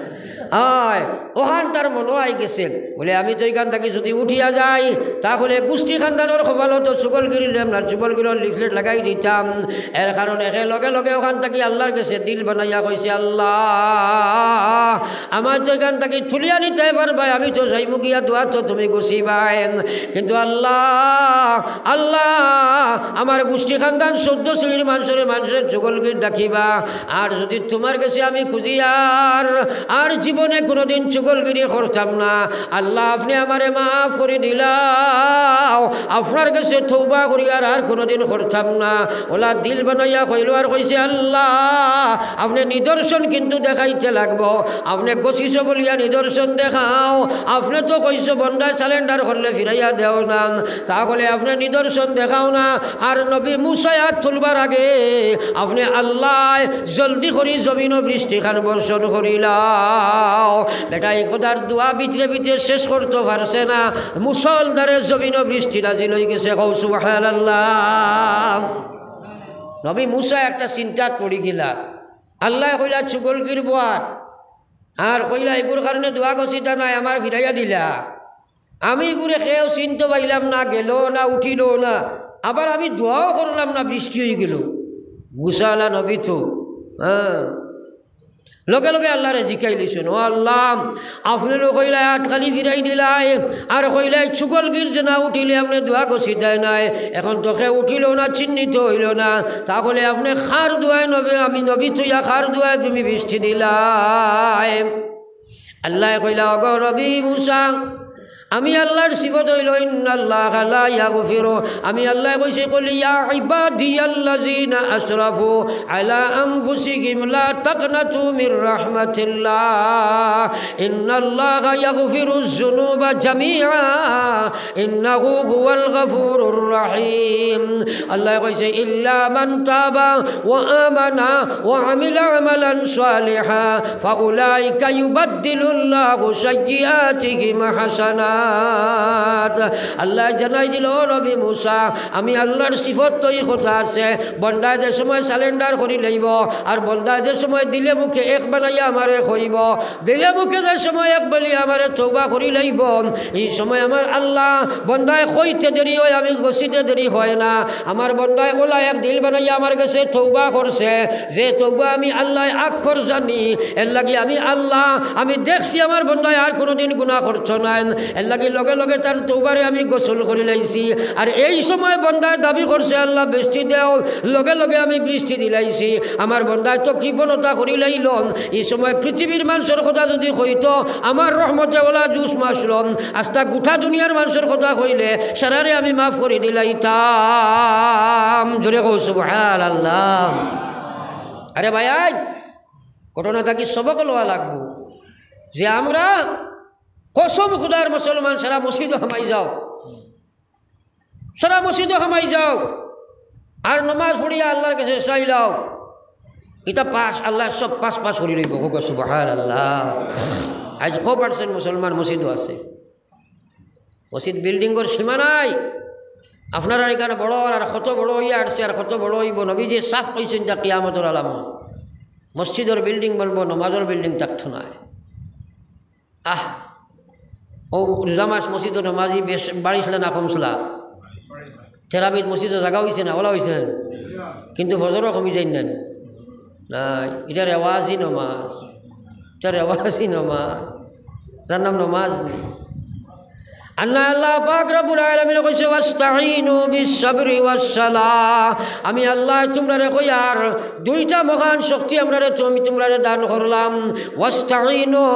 অয়, অখান তার মনো আই গেছে। বলে, "আমি তো ইখান থাকি যুদি উঠিয়া যাই, তাহলে গুষ্টি খান্দানর কপালো তো চুগলগিরি লইলাম না, চুগলগিরর লিফলেট লাগাই দিতাম।" এর কারণে হে লগে লগে অখান থাকি আল্লার গেছে দিল বানাইয়া কইছে, "আল্লা, আমারে তো ইখান থাকি তুলিয়া নিতায় পারবায়, আমি তো যাইমু গিয়া, দোয়া তো তুমি গছিবায়, কিন্তু আল্লা, আল্লা, আমার গুষ্টি খান্দান চৌদ্দ শ্রেণীর মানষরে, মানষরে চুগলগির ডাকিবা, আর যুদি তুমার গেছে আমি খুজিয়ার, আর জীবনে কুনুদিন চুগলগিরি করতাম না। আল্লা, আপনে আমারে মাফ করি দিলাও, আপনার গেছে তওবা করিয়ার আর কুনুদিন করতাম না।" অলা দিল বানাইয়া কইলো আর কইছে, "আল্লা, আপনে নিদর্শন কিন্তু দেখাইতে লাগবো, আপনে গছিছো বলিয়া নিদর্শন দেখাও, আপনে তো কইছো বন্দায় সারেন্ডার করলে ফিরাইয়া দেও না।" তাহলে আপনে নিদর্শন দেখাও না। আর নবী মুসায় আত তুলবার আগে আপনে আল্লায় জলদি করি জমিনো বৃষ্টি খান বর্ষণ করিলাও। বেটায় ই কথার দোয়া ভিতরে ভিতরে শেষ করতো পারছে না, মুষলধারে জমিনো বৃষ্টি নাজিল অই গেছে। কও সুবহানাল্লাহ। নবী মুসা একটা চিন্তাত পড়ি গেলা। আল্লায় কইলা, "চুগলগির বওয়ার", আর কইলা, "ইগুর কারণে দোয়া গছিতা নায়, আমারে ফিরাইয়া দিলা।" আমি ইগুরে কেউ চিনতো পাইলাম না, গেলো না, উঠিলো না, আবার আমি দোয়াও করলাম না, বৃষ্টি অই গেলো। গুছাআলা নবী তো, হ্যাঁ। লগে লগে আল্লারে জিকাইলিছইন, "ও আল্লাহ, আপনে তো কইলায় আত খালি ফিরাই দিলায়, আর কইলায় চুগলগির জনা উঠিলে আপনে দোয়া গছি দেয় নায়, এখন তো কেউ উঠিল না, চিহ্নিত অইল না, তাহলে আপনে কার দোয়ায় নবী, আমি নবী থইয়া কার দোয়ায় তুমি বৃষ্টি দিলায়?" আল্লায় কইলা, "ওগো নবী মুসা, আমি আল্লার সিফত অইল, ইন্নাল্লাহা লা ইয়াগফিরু।" আমি আল্লায় কইছি, "কুল ইয়া ইবাদিয়াল্লাযিনা আসরাফু আলা আনফুসিহিম লা তাকনাতু মির রাহমাতিল্লাহ, ইন্নাল্লাহা ইয়াগফিরুয যুনুবা জামিআ, ইন্নাহু হুয়াল গাফুরুর রাহিম।" আল্লায় কইছে, "ইল্লা মান তাবা ওয়া আমানা ওয়া আমিলা আমালান সালিহা ফাউলাইকা ইউবাদদিলুল্লাহু সাইয়্যিআতিহিম হাসানাত।" আল্লায় জানাই দিল, "ও নবী মুসা, আমি আল্লার সিফত তো ই কথা আছে, বন্দায় যে সময় সারেন্ডার করি লইব, আর বন্দায় যে সময় দিলে মুখে এক বানাইয়া আমারে কইব, দিলে মুখে যে সময় এক বলি আমারে তওবা করি লইব, ই সময় আমার আল্লাহ বন্দায় কইতে দেরি অয়, আমি গছিতে দেরি অয় না। আমার বন্দায় অলা এক দিল বানাইয়া আমার গেছে তওবা করছে, যে তওবা আমি আল্লায় আক্ষর জানি, এর লাগি আমি আল্লাহ, আমি দেখছি আমার বন্দায় আর কুনুদিন গুনা করতো নায়, এর লাগি লগে লগে তার তওবারে আমি গোসল করি লাইছি।" আর এই সময় বন্দায় দাবি করছে, "আল্লাহ বৃষ্টি দেও", লগে লগে আমি বৃষ্টি দিলাইছি। আমার বন্দায় তো কৃপণতা করি লাইল, ই সময় পৃথিবীর মানষর কথা যুদি কইতো, আমার রহমতে অলা জুস মাসলো, আস্তা গুটা দুনিয়ার মানষর কথা কইলে সারারে আমি মাফ করি দিলাইতাম। জোরে কও সুবহানাল্লাহ। আরে ভাই, আই ঘটনা থাকি সবক লওয়া লাগবো যে আমরা কসম খুদার মুসলমান সারা মসজিদো হামাই যাও, সারা মসজিদো হামাই যাও, আর নমাজ পড়িয়া আল্লার গেছে চাইলাও, ইটা পাশ, আল্লায় সব পাশ পাশ করি লইব। কও সুবহানাল্লাহ। আইজ কও percent মুসলমান মসজিদো আছে? মসজিদ বিল্ডিংর সীমা নাই। আপনারার ইখান বড় আর কত বড় অইয়া আরছে আর কত বড় অইব। নবীজিয়ে সাফ কইছইন যে কিয়ামতর আলামত মসজিদর বিল্ডিং বনবো, নমাজর বিল্ডিং থাকতো নায়। আহ, অউ রোজা মাস মসজিদো নমাজি বেশ বাড়িছলা না কমছলা? তেরাবিত মসজিদো জাগা অইছে না, অলা অইছে না? কিন্তু ফজরও কমি যাইন না। না, ইটা রেওয়াজি নমাজ, ইটা রেওয়াজি নমাজ, যার নাম নমাজ নি। আল্লাহ, আল্লাহ পাক রব্বুল আলামিন কইছে, "ওয়াস্তাইনু বিস সাবরি ওয়াস সালাহ।" আমি আল্লায় তুমরারে কইয়ার দুইটা মহান শক্তি আমরারে, তুমি তুমরারে দান করলাম। ওয়াস্তাইনু,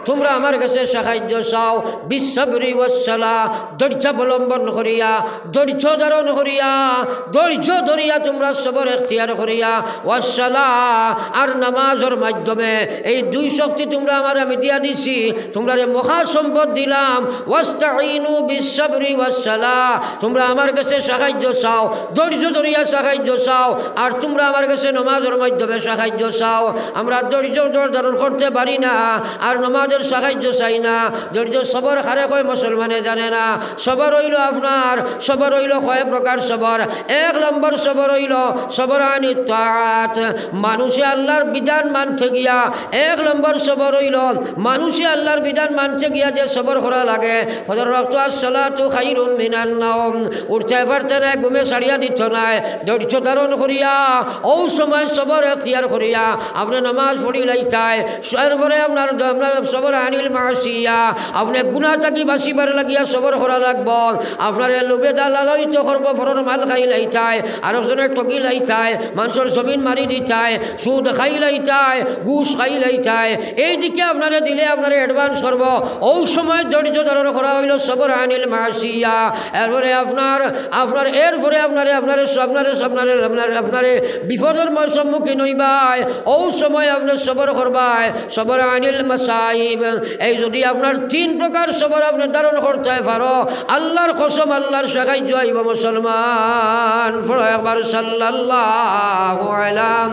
তুমরা আমার গেছে সাহায্য চাও, বিস সাবরি ওয়াস সালাহ, ধৈর্য অবলম্বন করিয়া, ধৈর্য ধারণ করিয়া, ধৈর্য ধরিয়া তুমরা সবর এখতিয়ার করিয়া, ওয়াস সালাহ, আর নামাজর মাধ্যমে এই দুই শক্তি তুমরা আমারে আমি দিয়া দিছি, তুমরারে মহা সম্পদ দিলাম। ওয়াস্তাইনু বিস সাবরি ওয়াস সালাহ, তুমরা আমার গেছে সাহায্য চাও, ধৈর্য ধরিয়া সাহায্য চাও, আর তুমরা আমার গেছে নমাজর মাধ্যমে সাহায্য চাও। আমরা ধৈর্য ধর-, ধারণ করতে পারি না, আর নমাজর সাহায্য চাই না। ধৈর্য সবর কারে কয় মুসলমানে জানে না। সবর অইল আপনার, সবর অইল কয় প্রকার সবর। এক নম্বর সবর অইল সবর আনি তাআত, মানুষে আল্লার বিধান মানতে গিয়া। এক নম্বর সবর অইল মানুষে আল্লার বিধান মানতে গিয়া যে সবর করা লাগে। ফজর ওয়াক্ত, আস সালাতু খাইরুম মিনান নাওম, উঠতে পারতে নায়, ঘুমে ছাড়িয়া দিত নায়, ধৈর্য ধারণ করিয়া, অউ সময় সবর এখতিয়ার করিয়া আপনে নামাজ পড়ি লাইতায়। এরপরে আপনার, আপনার সবর আনিল মাসিয়া, আপনে গুনা থাকি বাঁচিবার লাগিয়া সবর করা লাগবো। আপনারে লোভে দালালই তো করবো, ফরর মাল খাই লাইতায়, আরকজনে ঠগি লাইতায়, মানষর জমিন মারি দিতায়, সুদ খাই লাইতায়, ঘুষ খাই লাইতায়। এই দিকে আপনারে দিলে আপনারে advance করবো। অউ সময় ধৈর্য ধারণ করা অইল সবর আনিল মাসিয়া। এরপরে আপনার, আপনার, এরপরে আপনারে, আপনারে, আপনারে, আপনারে, আপনারে, আপনারে বিপদর ম-, সম্মুখীন অইবায়। অউ সময় আপনে সবর করবায়, সবর আনিল মাসাইব। এই যুদি আপনার তিন প্রকার সবর আপনে ধারণ করতে পারো, আল্লার কসম, আল্লার সাহায্য আইব মুসলমান। পড়ো একবার, সাল্লাল্লাহু আলা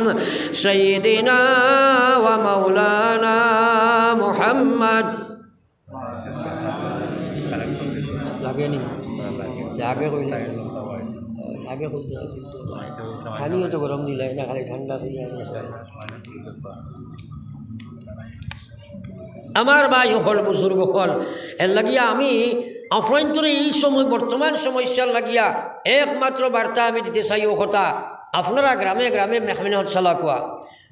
সাইয়্যিদিনা ওয়া মাওলানা মুহাম্মদ। লাগে নি? আগে কইলে। আগে খুলতে আছে তো। পানিও তো গরম দিলাই না, খালি ঠান্ডা অইয়া আছে। আমার ভাই অকল, বুজুর্গ অকল, এর লাগিয়া আমি আপনাইন্তরে এই সময় বর্তমান সমস্যার লাগিয়া একমাত্র বার্তা আমি দিতে চাই, অউ কথা, আপনারা গ্রামে গ্রামে মেহমানত চালাউক্কা।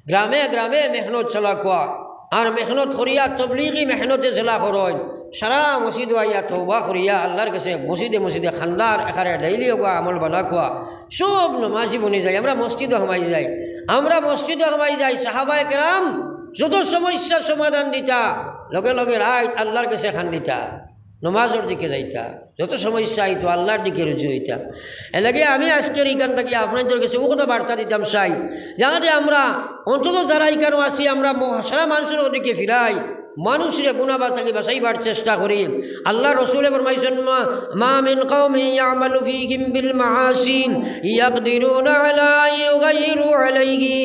গ্রামে গ্রামে মেহনত চালাউক্কা, আর মেহনত করিয়া তবলিগি মেহনতে যেলা করইন, সারা মসজিদো আইয়া তওবা করিয়া আল্লার গেছে মসজিদে মসজিদে কান্দার, একারে ডেইলি অগু আমল বানাউক্কা। সব নমাজি বনি যাই, আমরা মসজিদো হামাই যাই, আমরা মসজিদো হামাই যাই। সাহাবায়ে কেরাম যত সমস্যার সমাধান দিতা, লগে লগে রাইত আল্লার গেছে কান্দিতা, নমাজর দিকে যাইতা। যত সমস্যা আইতো আল্লার দিকে রুজু অইতা। এরলাগি আমি আইজকের ইখান থাকি আপনাইনতর গেছে উক্ত বার্তা দিতাম চাই, যাতে আমরা অন্তত যারা ইখানো আছি আমরা ম-, সারা মানষর দিকে ফিরাই, মানষরে গুনা থাকি বাচাইবার চেষ্টা করি। আল্লার রসুলে ফরমাইছইন, "মা, মা মিন কওমিন ইয়ামালু ফীহিম বিল মাআসি ইয়াকদিরুনা আলা আন ইউগাইয়িরু আলাইহি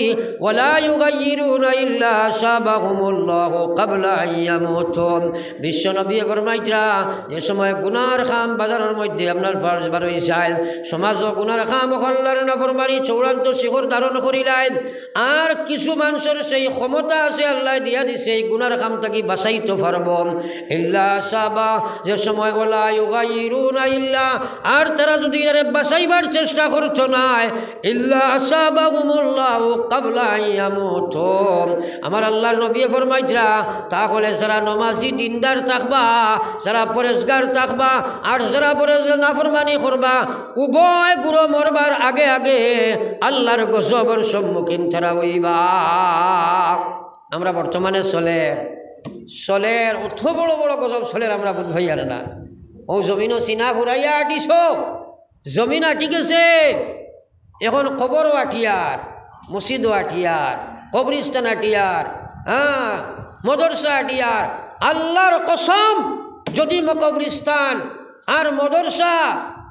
ওয়া লা ইউগাইয়িরুনা ইল্লা আসাবাহুমুল্লাহু ক্বাবলা আন ইয়ামুতু।" বিশ্ব নবীয়ে ফরমাইতরা, যে সময় গুনার কাম বাজারর মধ্যে আপনার ফার্জ বার অইযায়, সমাজো গুনার কাম অকলর নাফরমানি চূড়ান্ত শিখর ধারণ করিলাইন, আর কিছু মানষর সেই ক্ষমতা আছে আল্লায় দিয়া দিছে এই গুনার কাম থাকি বাচাইতো পারবো। ইল্লা আসাবা, যে সময় ওয়ালা ইউগাইয়িরুনা ইল্লা, আর তারা যুদি এরারে বাচাইবার চেষ্টা করতো নায়, ইল্লা আসাবাহুমুল্লাহু ক্বাবলা আন ইয়ামুতু। আমার আল্লার নবীয়ে ফরমাইতরা, তাহলে যারা নমাজি দিনদার থাকবা, যারা পরেজগার থাকবা, আর যারা পরেজ নাফরমানি করবা, উভয় গুরু মরবার আগে আগে আল্লার গজবর সম্মুখীন তারা অইবা। আমরা বর্তমানে চলের, চলের, অত বড় বড় গজব চলের, আমরা বুঝ পাইয়ার না। অউ জমিনো সিনা ফুরাইয়া আটিছো, জমিন আটি গেছে, এখন কবরও আটিয়ার, মসজিদও আটিয়ার, কবরিস্তান আটিয়ার, হ্যাঁ, মদরসা আটিয়ার। আল্লার কসম, যুদি ম-, কবরিস্তান আর মদরসা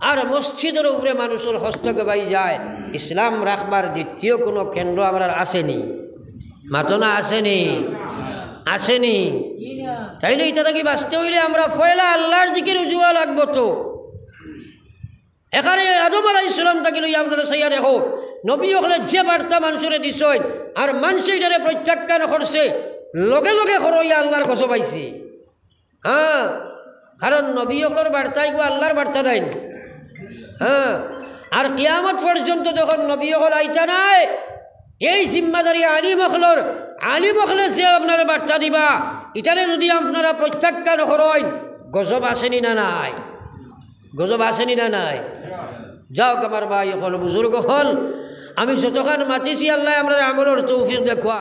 আর মসজিদর উপরে মানষর হস্তক্ষেপ অইযায়, ইসলাম রাখবার দ্বিতীয় কুনু কেন্দ্র আমরার আছেনি? মাতো না, আছেনি? আছেনি? তাইলে ইটা থাকি বাচতে অইলে আমরা পয়লা আল্লার দিকে রুজু অওয়া লাগবো তো। এখানে আদম আলাইহিস সালাম থাকি লইয়া আপনারা চাইয়া দেখো, নবী অকলে যে বার্তা মানষরে দিছইন, আর মানষে ইটারে প্রত্যাখ্যান করছে, লগে লগে করইয়া আল্লার গজব আইছে। হ্যাঁ, কারণ নবী অকলর বার্তা ইগু আল্লার বার্তা নায়নি। হ্যাঁ, আর কিয়ামত পর্যন্ত যখন নবী অকল আইতা নায়, এই জিম্মাদারি আলিম অকলর, আলিম অকলে যে আপনারে বার্তা দিবা, ইটারে যুদি আপনারা প্রত্যাখ্যান করইন, গজব আছেনি না নাই? গজব আছেনি না নাই? যাউক আমার ভাই অকল, বুজুর্গ অকল, আমি যতখান মাতিছি আল্লায় আমরারে আমলর তৌফিক দেউক্কা।